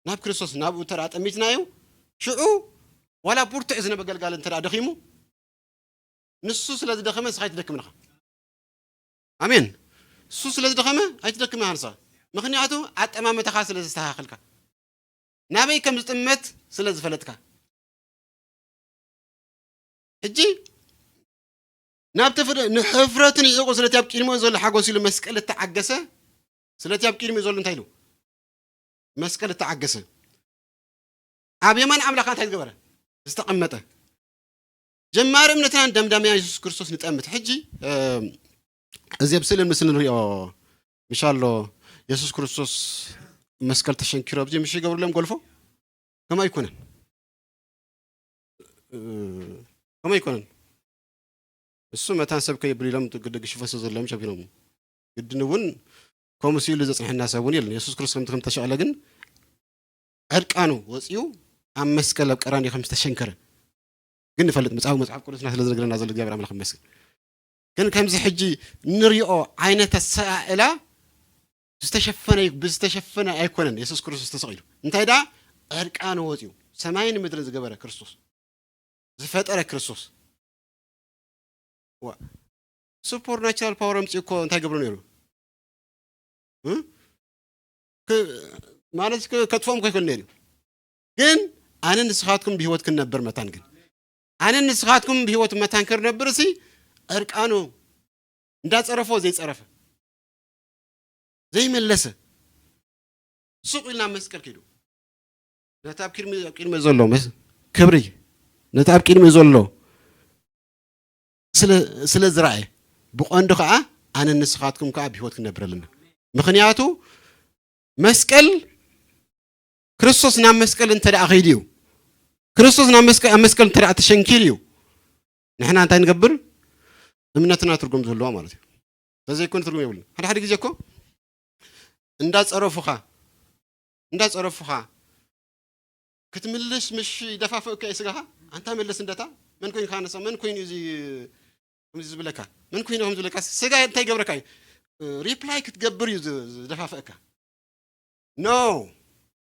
ናብ ክርስቶስ፣ ናብኡ እንተ ደኣ ጠሚትናዮ፣ ሽዑ ዋላ ብርቱዕ ዝነበ ኣገልጋሊ እንተ ደኣ ደኺሙ፣ ንሱ ስለ ዝደኸመ ንስኻ ኣይትደክምን ኢኻ። ኣሜን። እሱ ስለ ዝደኸመ ኣይትደክምን ኢኻ ንስኻ። ምኽንያቱ ኣጠማምታኻ ስለ ዘስተኻኸልካ፣ ናበይ ከም ዝጥመት ስለ ዝፈለጥካ። ሕጂ ናብቲ ፍረ-፣ ንሕፍረቱ ንዒቑ ስለቲ ኣብ ቅድሚኡ ዘሎ ሓጎስ ኢሉ መስቀል እተዓገሰ፣ ስለቲ ኣብ ቅድሚኡ ዘሎ እንታይ ኢሉ? መስቀል እተዓገሰ። ኣብ የማን ኣምላኽ እንታይ ዝገበረ? ዝተቐመጠ። ጀማሪ እምነትናን ደምዳምያን የሱስ ክርስቶስ ንጠምት። ሕጂ፣ እ፣ እዚ ኣብ ስእልን ምስልን ንሪኦ ምሻሎ የሱስ ክርስቶስ መስቀል ተሸንኪሩ ኣብዚ ምሽ ይገብሩሎም ጎልፎ? ከምኡ ኣይኮነን። እ፣ ከምኡ ኣይኮነን። እሱ መታን ሰብ ከየብል ኢሎም ግዲ ግሽፎ ስለ ዘለዎም ሸፊኖም። ግድን እውን ከምኡ ስኢሉ ዘጽንሐና ሰብ እውን የለን። የሱስ ክርስቶስ ከምቲ ከም ተሸቕለ ግን ዕርቃኑ ወጺኡ ኣብ መስቀል ኣብ ቀራንዮ ከም ዝተሸንከረ ግን ንፈልጥ። መጽሓፍ፣ መጽሓፍ ቅዱስና ስለ ዝነግረና ዘሎ እግዚኣብሔር ኣምላኽ ይመስገን። ግን ከምዚ ሕጂ ንሪኦ ዓይነት ኣሰኣእላ ዝተሸፈነ፣ ብዝተሸፈነ ኣይኮነን የሱስ ክርስቶስ ተሰቒሉ። እንታይ ደኣ ዕርቃኑ ወጺኡ ሰማይን ምድርን ዝገበረ ክርስቶስ፣ ዝፈጠረ ክርስቶስ። ዋ፣ ሱፐርናቹራል ፓወር ኣምጺኡ እኮ እንታይ ገብሩ ነይሩ? እ? ክ-፣ ማለት ክ-፣ ከጥፍኦም እኮ ይኽእል ነይሩ። ግን ኣነ ንስኻትኩም ብህይወት ክንነብር መታን ግን፣ ኣነ ንስኻትኩም ብህይወት መታን ክንነብር እሲ ዕርቃኑ እንዳጸረፎ ዘይጸረፈ፣ ዘይመለሰ፣ ሱቕ ኢልና መስቀል ከይዱ። ነቲ ኣብ ቅድሚ፣ ኣብ ቅድሚ ዘሎ መስ-፣ ክብሪ፣ ነቲ ኣብ ቅድሚ ዘሎ ስለ፣ ስለ ዝረኣየ፣ ብቐንዱ ኸዓ ኣነ ንስኻትኩም ከኣ ብህይወት ክንነብር ኣለና። ምኽንያቱ መስቀል፣ ክርስቶስ ናብ መስቀል እንተ ደኣ ከይዱ እዩ፣ ክርስቶስ ናብ መስቀ-፣ ኣብ መስቀል እንተ ደኣ ተሸንኪሩ እዩ፣ ንሕና እንታይ ንገብር? እምነትና ትርጉም ዝህልዋ ማለት እዩ። ተዘይኮነ ትርጉም የብሉን። ሓደ ሓደ ግዜ እኮ እንዳጸረፉኻ፣ እንዳጸረፉኻ ክትምልስ ምሽ ይደፋፍእካ እዩ ስጋኻ። ኣንታ መልስ እንደታ፣ መን ኮይንካ ነሳ፣ መን ኮይኑ እዩ እዚ ከምዚ ዝብለካ? መን ኮይኑ ከም ዝብለካ? ስጋ እንታይ ይገብረካ እዩ? ሪፕላይ ክትገብር እዩ ዝ-፣ ዝደፋፍእካ። ኖ፣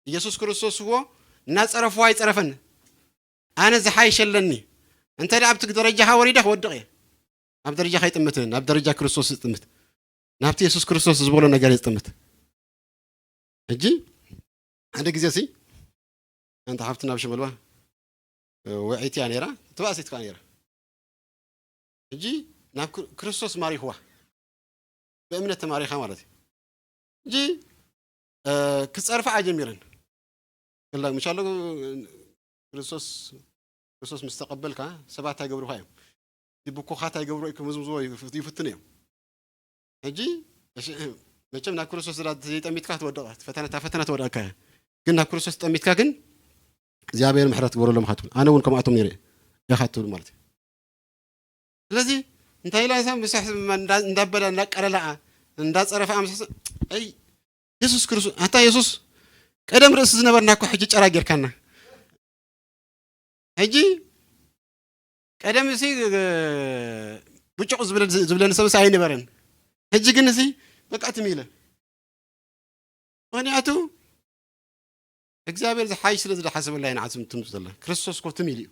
ኢየሱስ ክርስቶስ እዎ እናጸረፍዎ ኣይጸረፈን። ኣነ ዝሓይሽ ኣለኒ። እንተ ደኣ ኣብቲ ደረጃኻ ወሪደ ክወድቕ እየ። ኣብ ደረጃኻ ኣይጥምትን፣ ኣብ ደረጃ ክርስቶስ ዝጥምት። ናብቲ የሱስ ክርስቶስ ዝበሎ ነገር እየ ዝጥምት። ሕጂ ሓደ ግዜ ሲ፣ ሓንቲ ሓፍትና ኣብ ሽመልባ፣ እ፣ ውዕይቲ እያ ነይራ፣ ትባእሲት ከኣ ነይራ። ሕጂ ናብ ክር-፣ ክርስቶስ ማሪኽዋ፣ ብእምነት ተማሪኻ ማለት እዩ። ሕጂ፣ እ፣ ክጸርፋ ኣጀሚረን። ክላ-፣ ምሻሎ ክርስቶስ፣ ክርስቶስ ምስ ተቐበልካ፣ ሰባት ኣይገብሩኻ እዮም። እቲ ብኩኻት ኣይገብሩ እዩ፣ ክምዝምዝዎ ይፍ-፣ ይፍትኑ እዮም። ሕጂ፣ እሺ፣ መቸም ናብ ክርስቶስ ዘላ-፣ ዘይጠሚትካ ትወድቕ፣ ፈተና፣ እታ ፈተና ትወድቐካ እያ። ግን ናብ ክርስቶስ ጠሚትካ ግን፣ እግዚኣብሔር ምሕረት ግበረሎም ኢኻ ትብል። ኣነ እውን ከምኣቶም ነይረ ኢኻ ትብል ማለት እዩ። ስለዚ፣ እንታይ ኢላ እዛ ምሳሕ እንዳ-፣ እንዳበላ፣ እንዳቀለላኣ፣ እንዳጸረፋ፣ ምሳሕ፣ ኣይ፣ የሱስ ክርስቶስ፣ ኣታ የሱስ፣ ቀደም ርእሲ ዝነበርና እኮ ሕጂ ጨራ ጌርካና። ሕጂ ቀደም እሲ፣ እ፣ ብጩቕ ዝብለ-፣ ዝብለኒ ሰብ እሲ ኣይነበረን። ሕጂ ግን እሲ በቃ ትም ኢለ። ምኽንያቱ እግዚኣብሔር ዝሓይሽ ስለ ዝሓሰበላ ኢና ዓስም ትም ዘላ። ክርስቶስ እኮ ትም ኢሉ እዩ።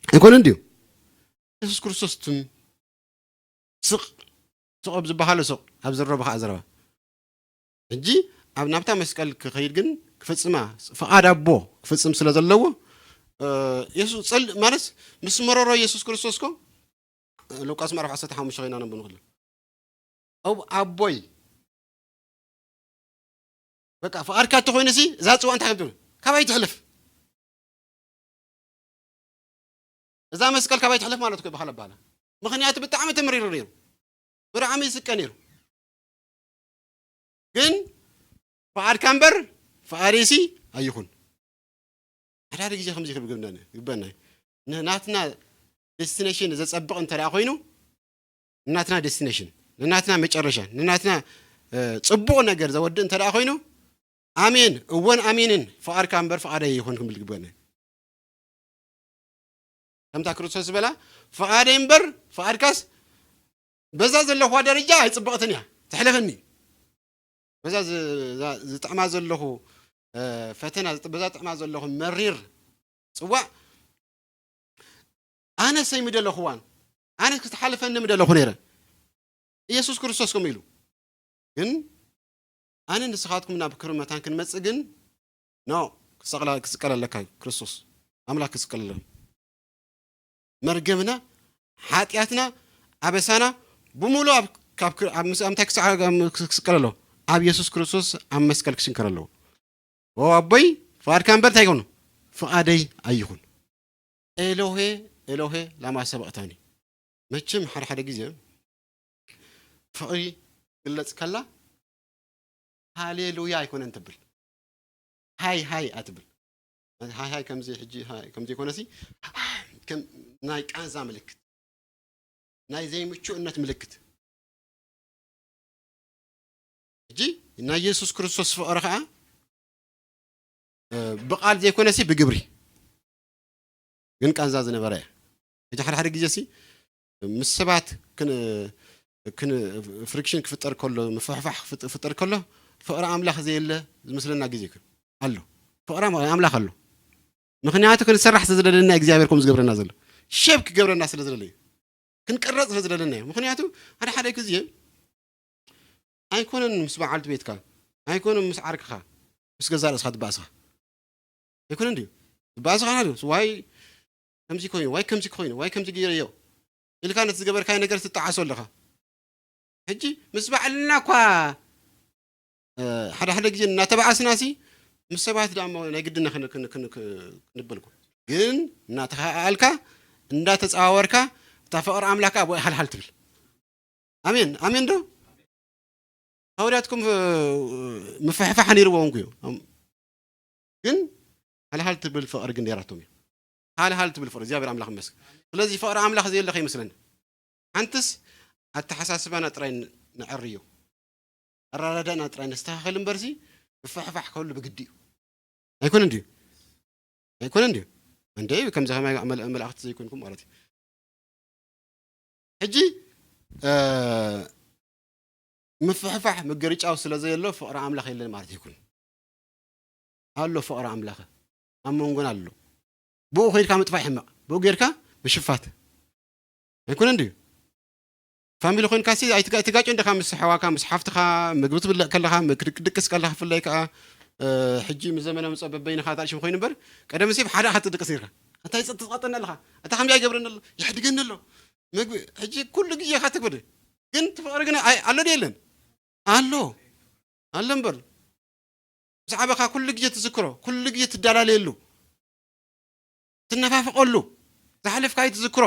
ኣይኮነን ድዩ? የሱስ ክርስቶስ ትም ስቕ፣ ስቕ ኣብ ዝበሃሎ ስቕ፣ ኣብ ዘረቦ ኸዓ ዘረባ። ሕጂ ኣብ ናብታ መስቀል ክኸይድ ግን ክፍጽማ፣ ፍቓድ ኣቦ ክፍጽም ስለ ዘለዎ፣ እ፣ የሱስ ጸል-፣ ማለት ምስ መረሮ የሱስ ክርስቶስ ኮ፣ ሉቃስ ምዕራፍ ዓሰርተ ሓሙሽተ ኮይና ነንብብ ንኽእል። ኣብ ኣቦይ፣ በቃ ፍቓድካ እንተኾይኑሲ እዛ ጽዋ እንታይ ከም ትብል ካባይ ትሕልፍ። እዛ መስቀል ካባይ ትሕልፍ ማለት እኮ ይበሃል ኣባላ። ምኽንያቱ ብጣዕሚ ተመሪሩ ነይሩ። ብጣዕሚ ይስቀ ነይሩ። ግን ፍቓድካ እምበር ፍቓደይሲ ኣይኹን። ሓደ ሓደ ግዜ ከምዚ ክብል ግብና-፣ ግበና እዩ። ንናትና ዴስቲኔሽን ዘጸብቕ እንተ ደኣ ኮይኑ፣ ንናትና ዴስቲኔሽን፣ ንናትና መጨረሻ፣ ንናትና፣ እ፣ ጽቡቕ ነገር ዘወድእ እንተ ደኣ ኮይኑ፣ ኣሜን፣ እወን ኣሜንን፣ ፍቓድካ እምበር ፍቓደይ ይኹን ክንብል ግበና እዩ። ከምታ ክርስቶስ ዝበላ፣ ፍቓደይ እምበር ፍቓድካስ፣ በዛ ዘለኹዋ ደረጃ ኣይጽብቕትን እያ፣ ተሕልፈኒ። በዛ ዝ-፣ ዛ-፣ ዝጥዕማ ዘለኹ፣ እ፣ ፈተና፣ ዝጥ-፣ በዛ ዝጥዕማ ዘለኹ መሪር ጽዋእ፣ ኣነስ ኣይምደለኹዋን፣ ኣነስ ክትሓልፈኒ ምደለኹ ነይረ። ኢየሱስ ክርስቶስ ከምኡ ኢሉ። ግን ኣነ ንስኻትኩም ናብ ክብሪ መታን ክንመጽእ ግን፣ ኖ፣ ክሰቕላ-፣ ክስቀል ኣለካ እዩ ክርስቶስ። ኣምላኽ ክስቀል ኣለዎ። መርገምና፣ ሓጢኣትና፣ ኣበሳና ብምሉእ ኣብ፣ ካብ ክር-፣ ኣብ ምስ-፣ ኣብ ምንታይ ክስዓ-፣ ክስቀል ኣለዎ? ኣብ የሱስ ክርስቶስ ኣብ መስቀል ክሽንከር ኣለዎ። ኦ ኣቦይ፣ ፍቓድካ እምበር እንታይ ይኹን? ፍቓደይ ኣይኹን። ኤሎሄ፣ ኤሎሄ፣ ላማ ሰበቕታኒ። መቸም ሓደ ሓደ ግዜ ፍቕሪ ግለጽ ከላ፣ ሃሌሉያ ኣይኮነን ትብል። ሃይ ሃይ ኣትብል። ሃይ ሃይ ከምዚ ሕጂ ሃይ ከምዚ ይኮነሲ፣ ከም ናይ ቃንዛ ምልክት፣ ናይ ዘይምቹእነት ምልክት። ሕጂ ናይ የሱስ ክርስቶስ ፍቕሪ ኸኣ፣ እ፣ ብቓል ዘይኮነሲ ብግብሪ። ግን ቃንዛ ዝነበረ እያ። ሕጂ ሓደ ሓደ ግዜ ሲ ምስ ሰባት ክን-፣ ክን-፣ ፍሪክሽን ክፍጠር ከሎ፣ ምፍሕፋሕ ክፍጥ-፣ ክፍጠር ከሎ፣ ፍቕሪ ኣምላኽ ዘየለ ዝመስለና ግዜ ይክ-፣ ኣሎ። ፍቕሪ ኣም-፣ ኣምላኽ ኣሎ። ምኽንያቱ ክንሰራሕ ስለ ዝደለና እግዚኣብሔር ከምኡ ዝገብረና ዘሎ። ሸብ ክገብረና ስለ ዝደለየ። ክንቅረጽ ስለ ዝደለና እዩ። ምኽንያቱ ሓደ ሓደ ግዜ ኣይኮነን ምስ በዓልቲ ቤትካ፣ ኣይኮነን ምስ ዓርክኻ፣ ምስ ገዛእ ርእስኻ ትበኣስኻ። ኣይኮነን ድዩ? ትበኣስኻ ድዩ? ዋይ ከምዚ ኮይኑ፣ ዋይ ከምዚ ኮይኑ፣ ዋይ ከምዚ ገይረዮ ኢልካ ነቲ ዝገበርካዮ ነገር ትጠዓሶ ኣለኻ። ሕጂ ምስ ባዕልና እኳ፣ እ፣ ሓደ ሓደ ግዜ እናተባኣስናሲ ምስ ሰባት ደኣ እሞ ናይ ግድና ክን-፣ ክን-፣ ክን-፣ ክ-፣ ክንበል እኮ። ግን እናተኸኣኣልካ፣ እንዳተጸዋወርካ፣ እታ ፍቕሪ ኣምላክ ኣብኡ ሃልሃል ትብል። ኣሜን፣ ኣሜን ዶ? ሃዋርያትኩም፣ እ፣ ምፍሕፋሕ ነይርዎም እኮ እዩ። ኣም-፣ ግን ሃልሃል ትብል ፍቕሪ ግን ነይራቶም እዩ። ሃልሃል ትብል ፍቕሪ፣ እግዚኣብሔር ኣምላኽ ይመስገን። ስለዚ ፍቕሪ ኣምላኽ ዘየለ ከይመስለና። ሓንትስ ኣተሓሳስባና ጥራይ ን-፣ ንዐርዮ። ኣረዳድኣና ጥራይ ነስተኻኽል እምበርሲ፣ ምፍሕፋሕ ከሉ ብግዲ እዩ። ኣይኮነን ድዩ? ኣይኮነን ድዩ? እንደ ከምዚ ከማይ መል-፣ መላእኽቲ ዘይኮንኩም ማለት እዩ። ሕጂ፣ እ፣ ምፍሕፋሕ ምግርጫው ስለ ዘየሎ ፍቕሪ ኣምላኽ የለን ማለት ኣይኮነን። ኣሎ ፍቕሪ ኣምላኽ ኣብ መንጎና ኣሎ። ብኡ ከይድካ ምጥፋእ ይሕመቕ። ብኡ ጌርካ ምሽፋት። ኣይኮነን ድዩ? ፋሚሊ ኮይንካ ሲ ኣይትጋ-፣ ኣይትጋጮ እንደኻ ምስ ኣሕዋካ፣ ምስ ሓፍትኻ፣ ምግቢ ትብልዕ ከለኻ፣ ም-፣ ክድ-፣ ክትድቅስ ከለኻ፣ ብፍላይ ከኣ፣ እ፣ ሕጂ ምስ ዘመነ ምጸ በበይንኻ ታሽም ኮይኑ እምበር፣ ቀደም ሲ ብሓደ ኢኻ ትድቅስ ነርካ። ኣታ ይጸ-፣ ትጸቕጠኒ ኣለኻ። ኣታ ከምዚ ኣይገብረኒ ኣሎ፣ ይሕድገኒ ኣሎ። ምግቢ፣ ሕጂ ኩሉ ግዜ ኢኻ ትግብር። ግን እቲ ፍቕሪ ግን ኣይ-፣ ኣሎ ድዩ የለን? ኣሎ። ኣሎ እምበር። ምስ ዓበኻ ኩሉ ግዜ ትዝክሮ፣ ኩሉ ግዜ ትዳላለየሉ፣ ትነፋፍቐሉ፣ ዝሓለፍካዮ ትዝክሮ።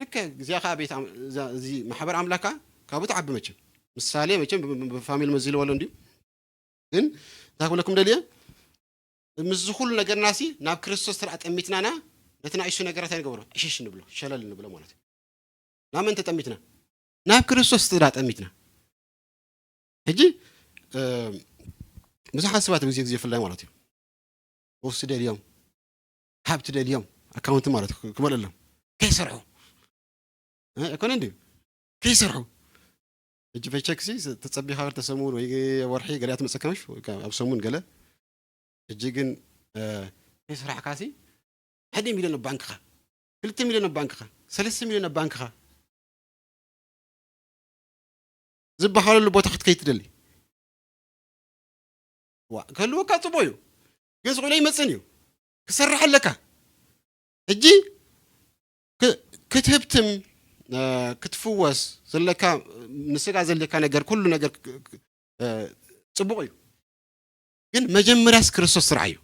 ልክዕ እዚኣ ከኣ ቤት ኣም-፣ እዛ፣ እዚ ማሕበር ኣምላክ ከኣ ካብኡ ትዓቢ መቸም። ምሳሌ መቸም ብ-፣ ብ-፣ ብፋሚሊ መዚልዎ ኣሎ እንድዩ። ግን እንታይ ክብለኩም ደልየ፣ ምስዚ ኩሉ ነገርናሲ ናብ ክርስቶስ ተደኣ ጠሚትናና፣ ነቲ ንኣሽቱ ነገራት ኣይንገብሮ፣ ዕሽሽ ንብሎ፣ ሸለል ንብሎ ማለት እዩ። ናብ መን ተጠሚትና? ናብ ክርስቶስ ጥራ ጠሚትና። ሕጂ፣ እ፣ ብዙሓት ሰባት ብግዜ ግዜ ብፍላይ ማለት እዩ። ፈውሲ ደልዮም፣ ሃብቲ ደልዮም፣ ኣካውንቲ ማለት ክ-፣ ክመልእሎም። ከይሰርሑ። እ፣ ኣይኮነን ድዩ? ከይሰርሑ። ሕጂ ፔቸክሲ ተጸቢኻ ክልተ ሰሙን ወይ ወርሒ ገሊኣ ትመጸካ ምሽ? ወይ ከ-፣ ኣብ ሰሙን ገለ። ሕጂ ግን፣ እ፣ ከይሰራሕካሲ ሓደ ሚልዮን ኣብ ባንክኻ፣ ክልተ ሚልዮን ኣብ ባንክኻ፣ ሰለስተ ሚልዮን ኣብ ባንክኻ ዝበሃለሉ ቦታ ክትከይድ ትደሊ። ክህልወካ ጽቡቕ እዩ፣ ግን ስቕ ኢሉ ኣይመጽእን እዩ። ክሰርሕ ኣለካ። ሕጂ ክትህብትም ክትፍወስ ዘለካ፣ ንስጋ ዘለካ ነገር፣ ኩሉ ነገር ጽቡቕ እዩ፣ ግን መጀመርያስ ክርስቶስ ስራሕ እዩ።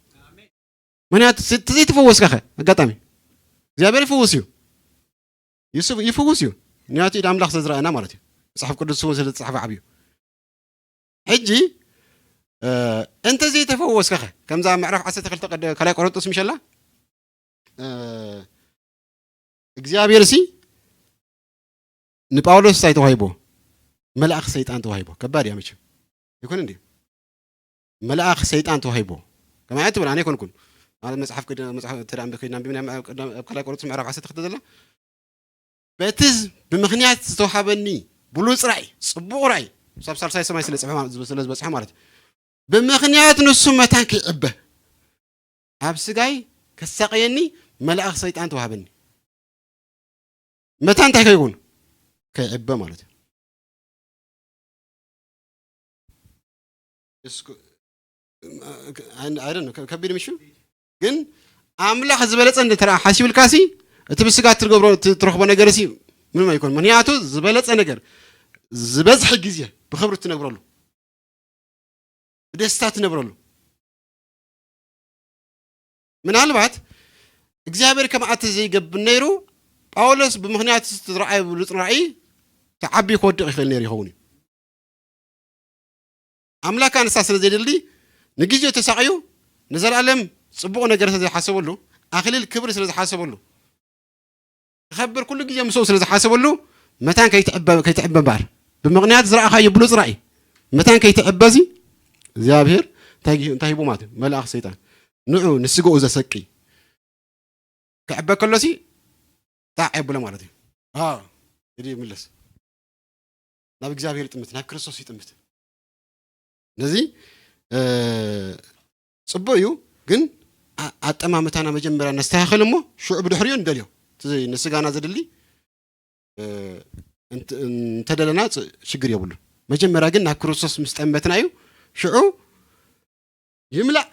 ምክንያቱ ተዘይተፈወስካ ኸ? ኣጋጣሚ እግዚኣብሔር ይፈውስ እዩ፣ ይፍውስ እዩ። ምክንያቱ ኢድ ኣምላኽ ስለዝረኣና ማለት እዩ። መፅሓፍ ቅዱስ እውን ስለዝፃሕፈ ዓብዩ። ሕጂ እንተዘይተፈወስካ ኸ? ከምዛ ምዕራፍ ዓሰርተ ክልተ ካልኣይ ቆሮንጦስ ምሸላ እግዚኣብሔር ሲ ንጳውሎስ እንታይ ተዋሂቦ? መልኣኽ ሰይጣን ተዋሂቦ። ከባድ እያ መቸም፣ ይኮን እንዲ? መልኣኽ ሰይጣን ተዋሂቦ። ከማይ ትብል ኣነ ኣይኮንኩን። ማለት መጽሓፍ ቅድ-፣ መጽሓፍ እንተ ደኣ ኣንቢብና፣ ኣንቢብና ኣብ ካልኣይ ቆሮንቶስ ምዕራፍ ዓሰርተ ክልተ ዘላ፣ በቲ ዝ-፣ ብምኽንያት ዝተዋሃበኒ ብሉጽ ራእይ፣ ጽቡቕ ራእይ፣ ክሳብ ሳልሳይ ሰማይ ስለ ጽሑ-፣ ስለ ዝበጽሐ ማለት እዩ። ብምኽንያት ንሱ መታን ከይዕበ፣ ኣብ ስጋይ ከሳቐየኒ መልኣኽ ሰይጣን ተዋሃበኒ። መታን እንታይ ከይውን? ከይዕበ ማለት እዩ። እስኩ-፣ I don't know፣ ከ-፣ ከቢድ ምሽ ግን ኣምላኽ ዝበለጸ እንድሕር ሓሲብልካሲ፣ እቲ ብስጋ ትገብሮ፣ ት-፣ ትረኽቦ ነገርሲ ምንም ኣይኮን። ምክንያቱ ዝበለጸ ነገር ዝበዝሐ ግዜ ብኽብሪ ትነብረሉ፣ ብደስታ ትነብረሉ። ምናልባት እግዚኣብሔር ከምኣ ተዘይገብር ነይሩ፣ ጳውሎስ ብምኽንያት እቲ ዝረኣየ ብሉጽ ራእይ ተዓብዩ ክወድቕ ይኽእል ነይሩ ይኸውን እዩ። ኣምላክ ኣንሳ ስለ ዘይደሊ ንግዜኡ ተሳቕዩ፣ ንዘለኣለም ጽቡቕ ነገር ስለ ዝሓሰበሉ፣ ኣኽሊል ክብሪ ስለ ዝሓሰበሉ፣ ክኸብር ኩሉ ግዜ ምስኡ ስለ ዝሓሰበሉ፣ መታን ከይትዕበ-፣ ከይትዕበ እምበኣር፣ ብምኽንያት ዝረኣኻዮ ብሉጽ ራእይ መታን ከይትዕበ፣ እዚ እግዚኣብሔር እንታይ ጊ-፣ እንታይ ሂቡ ማለት እዩ? መልኣኽ ሰይጣን ንዑ ንስጋኡ ዘሰቂ ክዕበ ከሎሲ ጣዕ የብሎ ማለት እዩ። ኣዎ፣ ኢዱ ይምለስ። ናብ እግዚኣብሔር ይጥምት፣ ናብ ክርስቶስ ይጥምት። ነዚ፣ እ፣ ጽቡቕ እዩ፣ ግን ኣ-፣ ኣጠማምታና መጀመርያ ነስተኻኽል እሞ ሽዑ ብድሕሪኡ ንደልዮ። እቲ ዘይ-፣ ንስጋና ዘድሊ፣ እ፣ እንት-፣ እንተደለና ጽ-፣ ሽግር የብሉን። መጀመርያ ግን ናብ ክርስቶስ ምስ ጠመትና እዩ። ሽዑ ይምላእ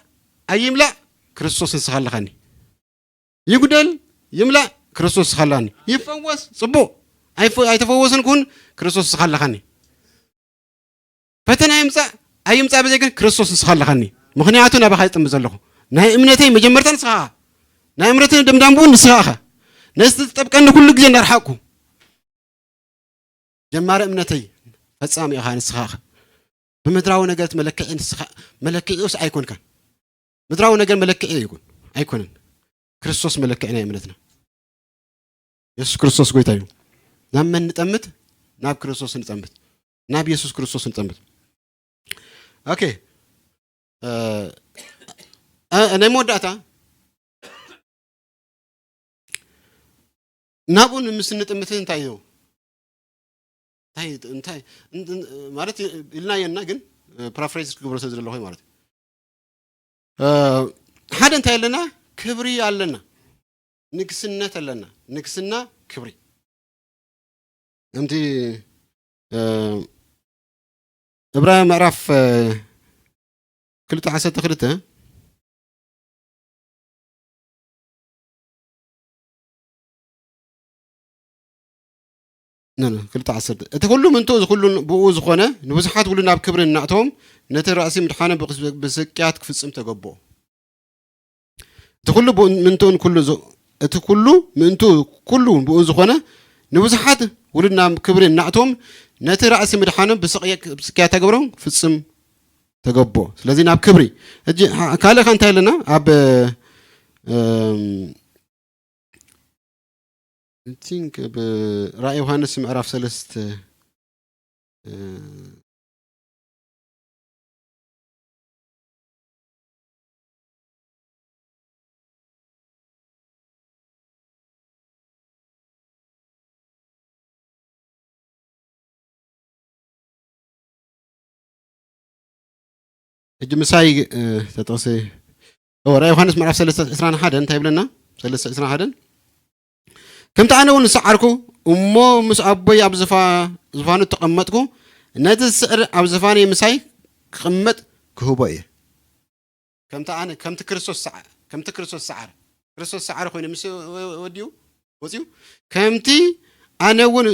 ኣይምላእ ክርስቶስ ንስኻ ኣለኻኒ። ይጉደል ይምላእ ክርስቶስ ንስኻ ኣለኻኒ። ይፈወስ ጽቡቕ፣ ኣይፈ-፣ ኣይተፈወስን ኩን ክርስቶስ ንስኻ ኣለኻኒ። ፈተና ይምጻእ ኣይምጻእ በዘይ ግን ክርስቶስ ንስኻ ኣለኻኒ። ምኽንያቱ ናባኻ ይጥምት ዘለኹ። ናይ እምነተይ መጀመርታ ንስኻ ኢኻ። ናይ እምነተይ ደምዳምኡ ንስኻ ኢኻ። ነዚ ዝጠብቀኒ ኩሉ ግዜ እናረሓቕኩ ጀማሪ እምነተይ ፈጻሚ ኢኻ ንስኻ ኢኻ። ብምድራዊ ነገር መለክዒ ንስኻ፣ መለክዒኡስ ኣይኮንካን። ምድራዊ ነገር መለክዒ ይኩን ኣይኮነን። ክርስቶስ መለክዒ ናይ እምነትና። የሱስ ክርስቶስ ጎይታ እዩ። ናብ መን ንጠምት? ናብ ክርስቶስ ንጠምት። ናብ የሱስ ክርስቶስ ንጠምት። ኦኬ። እ፣ እ፣ ናይ መወዳእታ ናብኡ ንምስ ንጥምት እንታይ እዩ? እንታይ፣ እንታይ፣ እን-፣ እን-፣ ማለት ኢልናዮ እና ግን፣ እ፣ ፓራፍሬዝ ክገብሮ ስለ ዘለኹ ማለት እዩ። እ፣ ሓደ እንታይ ኣለና? ክብሪ ኣለና። ንግስነት ኣለና። ንግስና ክብሪ። ከምቲ፣ እ፣ ዕብራውያን ምዕራፍ፣ እ፣ ክልተ ዓሰርተ ክልተ፣ ኖ፣ ኖ፣ ክልተ ዓሰርተ፣ እቲ ኩሉ ምእንትኡ፣ እዚ ኩሉ ብኡ ዝኾነ፣ ንብዙሓት ውሉድ ናብ ክብሪ እናእተዎም፣ ነቲ ራእሲ ምድሓኑ ብስ-፣ ብስቅያት ክፍጽም ተገብኦ። እቲ ኩሉ ብኡ-፣ ምእንትኡን ኩሉ ዝ-፣ እቲ ኩሉ ምእንትኡ ኩሉ ብኡ ዝኾነ፣ ንብዙሓት ውሉድ ናብ ክብሪ እናእተዎም፣ ነቲ ራእሲ ምድሓኑ ብስቅያ-፣ ብስቅያት ተገብሮም ክፍጽም ተገብኦ። ስለዚ ናብ ክብሪ። ሕጂ፣ ካ-፣ ካልእ ከ እንታይ ኣለና? ኣብ፣ እም፣ I think ብ ራእይ ዮሃንስ ምዕራፍ ሰለስተ፣ እ፣ ሕጂ ምሳይ፣ እ፣ ተጠቕሲ፣ ኦ፣ ራእይ ዮሃንስ ምዕራፍ ሰለስተ ዕስራን ሓደን እንታይ ይብለና? ሰለስተ ዕስራን ሓደን፣ ከምቲ ኣነ እውን ዝሰዓርኩ እሞ ምስ ኣቦይ ኣብ ዝፋ-፣ ዝፋኑ እተቐመጥኩ፣ ነቲ ዝስዕር ኣብ ዝፋነይ ምሳይ ክቕመጥ ክህቦ እየ። ከምቲ ኣነ፣ ከምቲ ክርስቶስ ሰዓ-፣ ከምቲ ክርስቶስ ሰዓረ፣ ክርስቶስ ሰዓረ ኮይኑ ምስ ወ-፣ ወዲኡ ወፂኡ፣ ከምቲ ኣነ እውን፣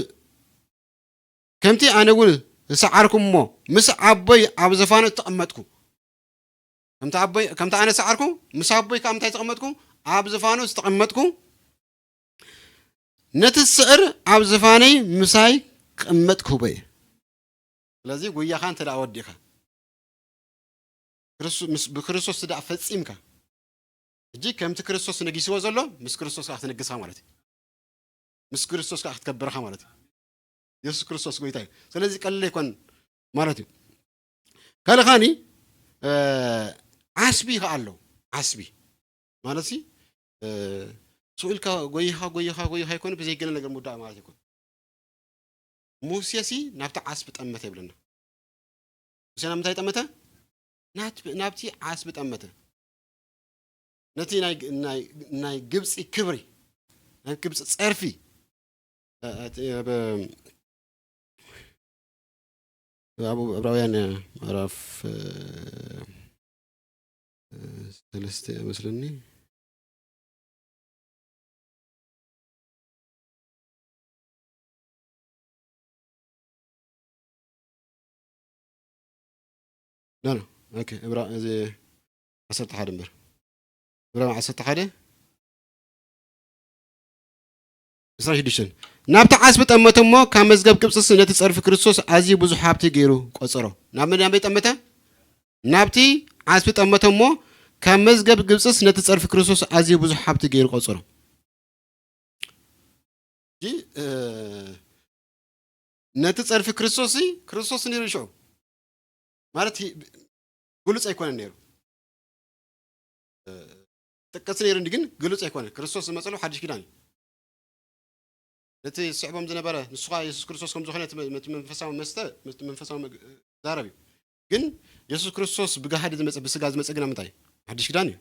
ከምቲ ኣነ እውን ዝሰዓርኩ እሞ ምስ ኣቦይ ኣብ ዝፋኑ ዝተቐመጥኩ፣ ከምቲ ኣቦይ፣ ከምቲ ኣነ ዝሰዓርኩ፣ ምስ ኣቦይ ከዓ ምንታይ ዝተቐመጥኩ? ኣብ ዝፋኑ ዝተቐመጥኩ፣ ነቲ ዝስዕር ኣብ ዝፋነይ ምሳይ ክቕመጥ ክህቦ እየ። ስለዚ ጉያኻ እንተ ደኣ ወዲእካ፣ ክርስ-፣ ምስ-፣ ብክርስቶስ ደኣ ፈጺምካ፣ ሕጂ ከምቲ ክርስቶስ ነጊስዎ ዘሎ፣ ምስ ክርስቶስ ከዓ ክትነግስኻ ማለት እዩ። ምስ ክርስቶስ ከዓ ክትከብርኻ ማለት እዩ። የሱስ ክርስቶስ ጎይታ እዩ። ስለዚ ቀሊል ኣይኮን ማለት እዩ። ካልእ ከኣኒ፣ እ፣ ዓስቢ ከኣ ኣሎ። ዓስቢ ማለት ሲ፣ እ፣ ስቕ ኢልካ ጎይኻ፣ ጎይኻ፣ ጎይኻ ኣይኮነ፣ ብዘይ ገለ ነገር ምውዳእ ማለት ኣይኮነ። ሙሴ ሲ ናብቲ ዓስቢ ጠመተ ይብለና። ሙሴ ናብ ምንታይ ጠመተ? ናት-፣ ናብቲ ዓስቢ ጠመተ። ነቲ ናይ፣ ናይ፣ ናይ ግብጺ ክብሪ፣ ናይ ግብጺ ጸርፊ፣ እ፣ እ፣ ብ-፣ ኣብ ዕብራውያን ምዕራፍ፣ እ፣ እ፣ ሰለስተ እያ መስለኒ። ኖ፣ ኖ። ኦኬ፣ እብራ-፣ እዚ ዓሰርተ ሓደ እምበር። እብራውያን ዓሰርተ ሓደ፣ ዕስራን ሽዱሽተን። ናብቲ ዓስቢ ጠመተ እሞ፣ ካብ መዝገብ ግብጽስ ነቲ ጸርፊ ክርስቶስ ኣዝዩ ብዙሕ ሃብቲ ገይሩ ቆጸሮ። ናብ መን፣ ናበይ ጠመተ? ናብቲ ዓስቢ ጠመተ እሞ፣ ካብ መዝገብ ግብጽስ ነቲ ጸርፊ ክርስቶስ ኣዝዩ ብዙሕ ሃብቲ ገይሩ ቆጸሮ። ሕጂ፣ እ፣ ነቲ ጸርፊ ክርስቶስ ሲ፣ ክርስቶስ ነይሩ ሽዑ። ማለት ሂ-፣ ግሉጽ ኣይኮነን ነይሩ። እ፣ ጥቀስ ነይሩ እንዲ ግን ግሉጽ ኣይኮነን። ክርስቶስ ዝመጸሉ ሓድሽ ኪዳን እዩ። ነቲ ዝስዕቦም ዝነበረ፣ ንሱ ኸኣ የሱስ ክርስቶስ ከም ዝኾነ እቲ መ-፣ እቲ መንፈሳዊ መስተ፣ እቲ መንፈሳዊ መግ-፣ ዛረብ እዩ። ግን የሱስ ክርስቶስ ብጋህዲ ዝመጸ፣ ብስጋ ዝመጸ ግና ምንታይ? ሓድሽ ኪዳን እዩ።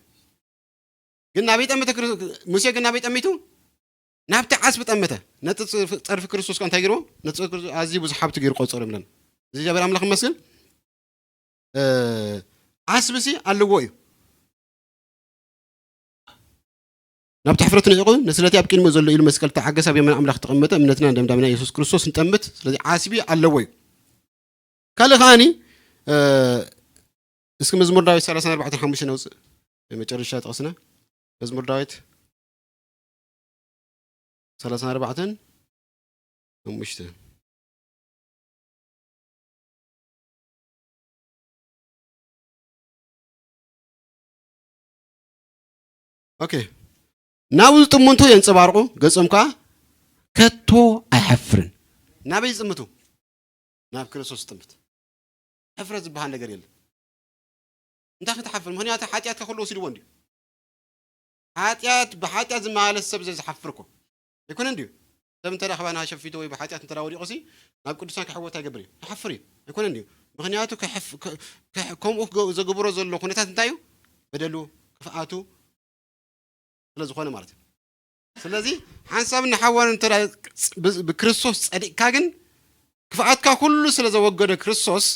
ግን ናበይ ጠመተ ክር-፣ ሙሴ ግን ናበይ ጠሚቱ? ናብቲ ዓስቢ ጠመተ። ነቲ ጽ-፣ ጸርፊ ክርስቶስ ከ እንታይ ገይርዎ? ነቲ ጸርፊ ክርስቶስ ኣዝዩ ብዙሕ ሃብቲ ገይሩ ቆጸሮ ይብለና። እዚ እግዚኣብሔር ኣምላኽ ይመስገን። እ፣ ዓስቢ ሲ ኣለዎ እዩ። ናብቲ ሕፍረቱ ንዒቑ፣ ንስለቲ ኣብ ቅድሚኡ ዘሎ ኢሉ መስቀል ተዓገስ፣ ኣብ የማን ኣምላኽ ተቐመጠ፣ እምነትና ደምዳምና የሱስ ክርስቶስ ንጠምት። ስለዚ ዓስቢ ኣለዎ እዩ። ካልእ ከኣኒ፣ እ፣ እስኪ መዝሙር ዳዊት ሰላሳን ኣርባዕተን ሓሙሽተ ነውፅእ። የመጨረሻ ጥቕስና መዝሙር ዳዊት ሰላሳን ኣርባዕተን ሓሙሽተ። ኦኬ። ናብኡ ዝጥምቱ የንጸባርቑ፣ ገጾም ከኣ ከቶ ኣይሓፍርን። ናበይ ዝጥምቱ? ናብ ክርስቶስ ዝጥምት። ሕፍረት ዝበሃል ነገር የለን። እንታይ ክትሓፍር? ምኽንያቱ ሓጢኣትካ ኩሉ ወሲድዎ እንድዩ። ሓጢኣት፣ ብሓጢኣት ዝመላለስ ሰብ ዘዝሓፍር እኮ ኣይኮነን ድዩ? ሰብ እንተ ደኣ ክባና ሸፊቱ ወይ ብሓጢኣት እንተ ደኣ ወዲቑ ሲ፣ ናብ ቅዱሳን ክሕወት ኣይገብር እዩ። ይሓፍር እዩ። ኣይኮነን ድዩ? ምኽንያቱ ክሕፍ-፣ ክ-፣ ክሕ-፣ ከምኡ ክገ-፣ ዘግብሮ ዘሎ ኩነታት እንታይ እዩ? በደሉ፣ ክፍኣቱ ስለ ዝኾነ ማለት እዩ። ስለዚ ሓንሳብ ንሓዋን እንተ ደኣ ብ-፣ ብክርስቶስ ጸዲቕካ ግን ክፍኣትካ ኩሉ ስለ ዘወገደ ክርስቶስ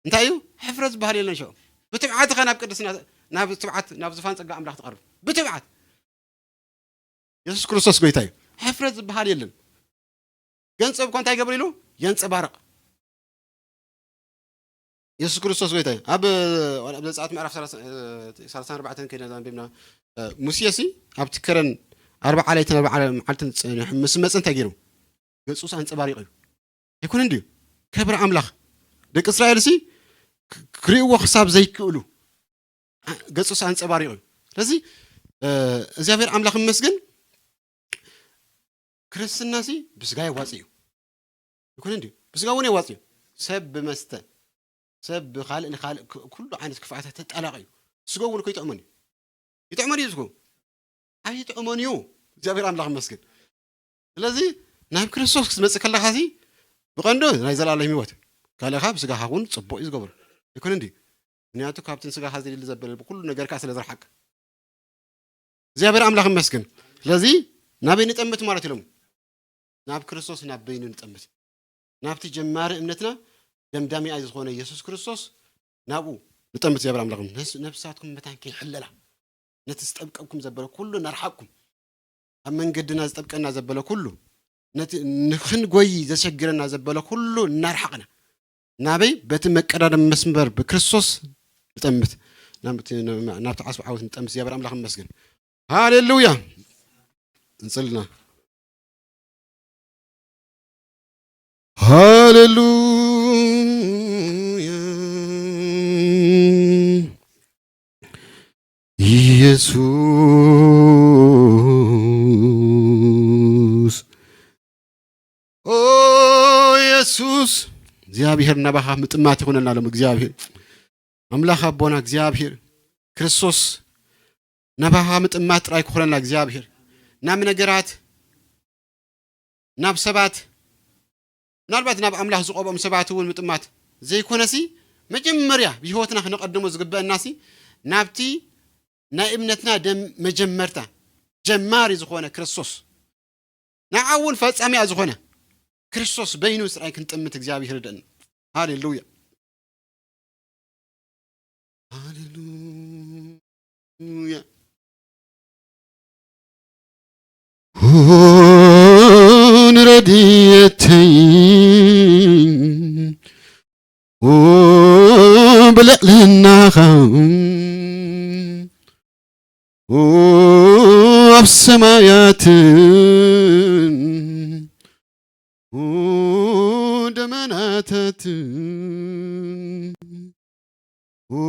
እንታይ እዩ? ሕፍረት ዝበሃል የለን ሽዑ። ብትብዓት ኢኻ ናብ ቅድስና፣ ናብ ትብዓት፣ ናብ ዝፋን ጸጋ ኣምላኽ ትቐርብ። ብትብዓት። የሱስ ክርስቶስ ጎይታ እዩ። ሕፍረት ዝበሃል የለን። ገንዘብ እኳ እንታይ ይገብር ኢሉ? የንጸባርቕ። የሱስ ክርስቶስ ጎይታ እዩ። ኣብ፣ ኣብ ዘጸኣት ምዕራፍ ሰላሳ፣ ሰላሳን ኣርባዕተን ከይድና ኣንቢብና፣ ሙሴ ሲ ኣብቲ ከረን ኣርብዓ ለይትን ኣርብዓ መዓልትን ጸኒሑ ምስ መጸ እንታይ ገይሩ? ገጹስ ኣንጸባሪቑ እዩ። ኣይኮነን ድዩ? ክብሪ ኣምላኽ። ደቂ እስራኤል ሲ ክ-፣ ክርእይዎ ክሳብ ዘይክእሉ ኣ-፣ ገጹስ ኣንጸባሪቑ እዩ። ስለዚ፣ እ፣ እግዚኣብሔር ኣምላኽ ይመስገን፣ ክርስትናሲ ብስጋ የዋጽእ እዩ። ኣይኮነን ድዩ? ብስጋ እውን የዋጽእ እዩ። ሰብ ብመስተ፣ ሰብ ብኻልእ ንኻልእ ክ-፣ ኩሉ ዓይነት ክፍኣታት ተጣላቒ እዩ። ስጋ እውን እኮ ይጥዕመን እዩ። ይጥዕመን እዩ ዝኮ። ኣይጥዕመን እዩ። እግዚኣብሔር ኣምላኽ ይመስገን። ስለዚ ናብ ክርስቶስ ክትመጽእ ከለኻሲ ብቐንዱ ናይ ዘላለም ህይወት። ካልእኻ ብስጋኻ እውን ጽቡቕ እዩ ዝገብሮ። ኣይኮነን ድዩ? ምክንያቱ ካብቲ ንስጋኻ ዘድሊ ዘበለ ብኩሉ ነገርካ ስለ ዝረሓቅ። እግዚኣብሔር ኣምላኽ ይመስገን። ስለዚ ናበይ ንጠምት ማለት ኢሎም? ናብ ክርስቶስ ናብ በይኑ ንጠምት። ናብቲ ጀማሪ እምነትና ደምዳሚኣ ዝኾነ የሱስ ክርስቶስ ናብኡ ንጠምት እግዚኣብሔር ኣምላኽ ነስ-፣ ነፍሳትኩም መታን ከይሕለላ፣ ነቲ ዝጠብቀኩም ዘበለ ኩሉ እናርሓቕኩም፣ ኣብ መንገድና ዝጠብቀና ዘበለ ኩሉ፣ ነቲ ንኽንጎይ ዘሸግረና ዘበለ ኩሉ እናርሓቕና፣ ናበይ? በቲ መቀዳደም መስመር ብክርስቶስ ንጠምት፣ ናብቲ፣ ናብቲ ዓስቢ ዓወት ንጠምት እግዚኣብሔር ኣምላኽ ይመስገን። ሃሌሉያ። እንጽልና። ሃሌሉያ። ኢየሱስ፣ ኦ ኢየሱስ፣ እግዚኣብሔር ናባኻ ምጥማት ይኹነና ሎም እግዚኣብሔር። ኣምላኽ ኣቦና እግዚኣብሔር ክርስቶስ፣ ናባኻ ምጥማት ጥራይ ክኾነና እግዚኣብሔር። ናብ ነገራት፣ ናብ ሰባት፣ ምናልባት ናብ ኣምላኽ ዝቐብኦም ሰባት እውን ምጥማት ዘይኮነሲ፣ መጀመርያ ብህይወትና ክነቐድሞ ዝግበአናሲ፣ ናብቲ ናይ እምነትና ደም መጀመርታ፣ ጀማሪ ዝኾነ ክርስቶስ፣ ንዓ እውን ፈጻሚኣ ዝኾነ ክርስቶስ በይኑ ስራይ ክንጥምት እግዚኣብሔር ይርደእና። ሃሌሉያ። ሃሌሉያ። ሁን ረድኤተይ፣ ኦ ብልዕልናኻ፣ ኦ ኣብ ሰማያትን፣ ኦ ደመናታትን፣ ኦ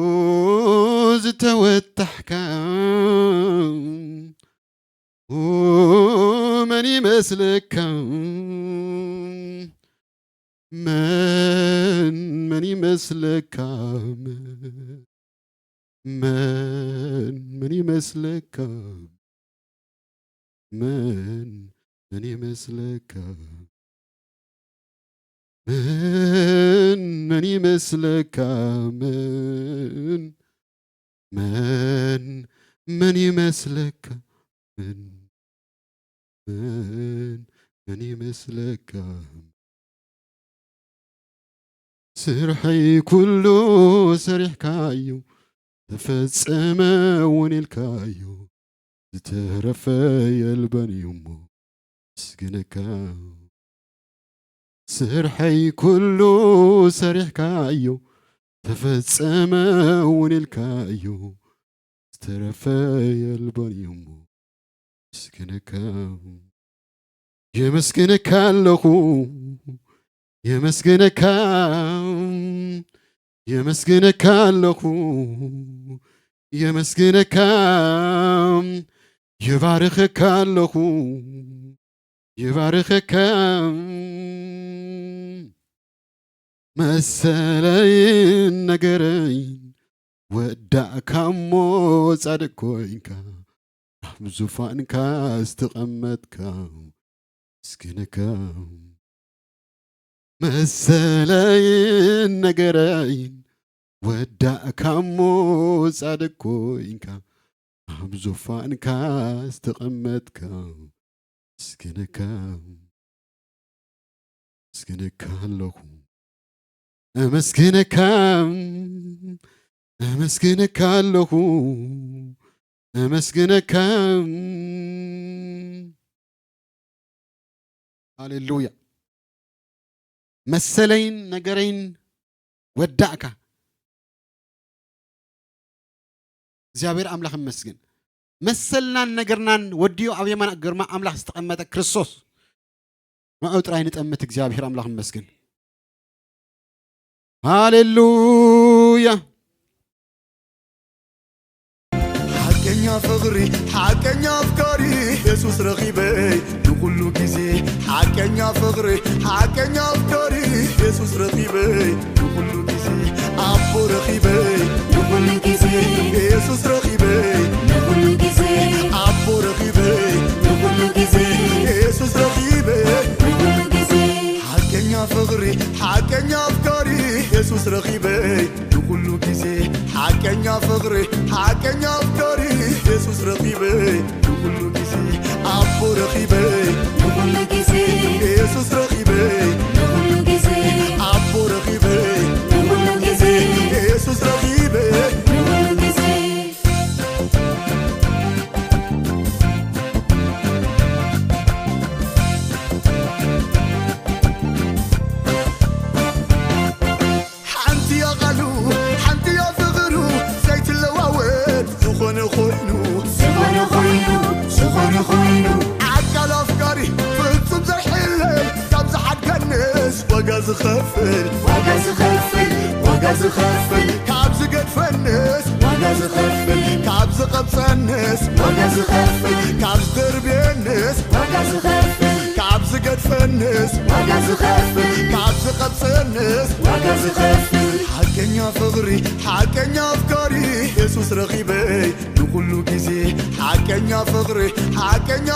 ዝተወታሕካ፣ ኦ መን ይመስለካ? መን፣ መን ይመስለካ? መን፣ መን ይመስለካ? መን፣ መን ይመስለካ? መን፣ መን ይመስለካ? መን፣ መን፣ መን ይመስለካ? መን፣ መን፣ መን ይመስለካ? ስርሐይ ኩሉ ሰሪሕካዮ፣ ተፈጸመ እውን ኢልካዮ፣ ዝተረፈ የልበን እዩ እሞ ምስግነካ። ስርሐይ ኩሉ ሰሪሕካዮ፣ ተፈጸመ እውን ኢልካዮ፣ ዝተረፈ የልቦን እዩ እሞ ምስግነካ። የመስግነካ ኣለኹ፣ የመስግነካ፣ የመስግነካ ኣለኹ፣ የመስግነካ፣ የባርኸካ ኣለኹ፣ የባርኸካ። መሰለይን ነገረይን ወዳእካ እሞ ጻድቅ ኮይንካ፣ ኣብ ዙፋንካ ዝተቐመጥካ ምስግነካ። መሰለይን ነገረይን ወዳእካ እሞ ጻድቅ ኮይንካ፣ ኣብ ዙፋንካ ዝተቐመጥካ ምስግነካ። ምስግነካ ኣለኹ፣ እመስግነካ፣ እመስግነካ ኣለኹ፣ እመስግነካ። ሃሌሉያ። መሰለይን ነገረይን ወዳእካ። እግዚኣብሔር ኣምላኽ ይመስገን። መሰልናን ነገርናን ወዲኡ ኣብ የማን ግርማ ኣምላኽ ዝተቐመጠ ክርስቶስ፣ ንዑ ጥራይ ንጠምት። እግዚኣብሔር ኣምላኽ ይመስገን። ሃሌሉያ። ሓቀኛ ፍቕሪ፣ ሓቀኛ ኣፍቃሪ የሱስ ረኺበ ንኹሉ ግዜ። ሓቀኛ ፍቕሪ፣ ሓቀኛ ኣፍቃሪ የሱስ ረኺበ ንኹሉ ግዜ። ኣቦ ረኺበ ንኹሉ ግዜ። የሱስ ረኺበ ንኹሉ ግዜ። ኣቦ ረኺበ ንኹሉ ግዜ። የሱስ ረኺበ ንኹሉ ግዜ። ሓቀኛ ፍቕሪ፣ ሓቀኛ ኣፍቃሪ የሱስ ረኺበ ንኹሉ ግዜ። ሓቀኛ ፍቕሪ፣ ሓቀኛ ኣፍቃሪ የሱስ ረኺበ ንኹሉ ግዜ። ኣቦ ረኺበ ንኹሉ ግዜ። የሱስ ረኺበ ንኹሉ ግዜ። ኣቦ ረኺበ ንኹሉ ግዜ። የሱስ ረኺበ ዝኾነ ኮይኑ ዝኾነ ኮይኑ ዝኾነ ኮይኑ ኣካል ኣፍቃሪ ፍጹም ዘይሕለል ካብ ዝሓድገንስ ዋጋ ዝኸፍል ዋጋ ዝኸፍል ዋጋ ዝኸፍል ካብ ዝገድፈንስ ዋጋ ዝኸፍል ካብ ዝቐብጸንስ ዋጋ ዝኸፍል ካብ ዝደርብየንስ ዋጋ ዝኸፍል ካብ ዝገድፈንስ ዋጋ ዝኸፍል ካብ ዝቐብጸንስ ዋጋ ዝኸፍል ሓቀኛ ፍቕሪ ሓቀኛ ኣፍቃሪ የሱስ ረኺበይ ንኹሉ ግዜ ሓቀኛ ፍቕሪ ሓቀኛ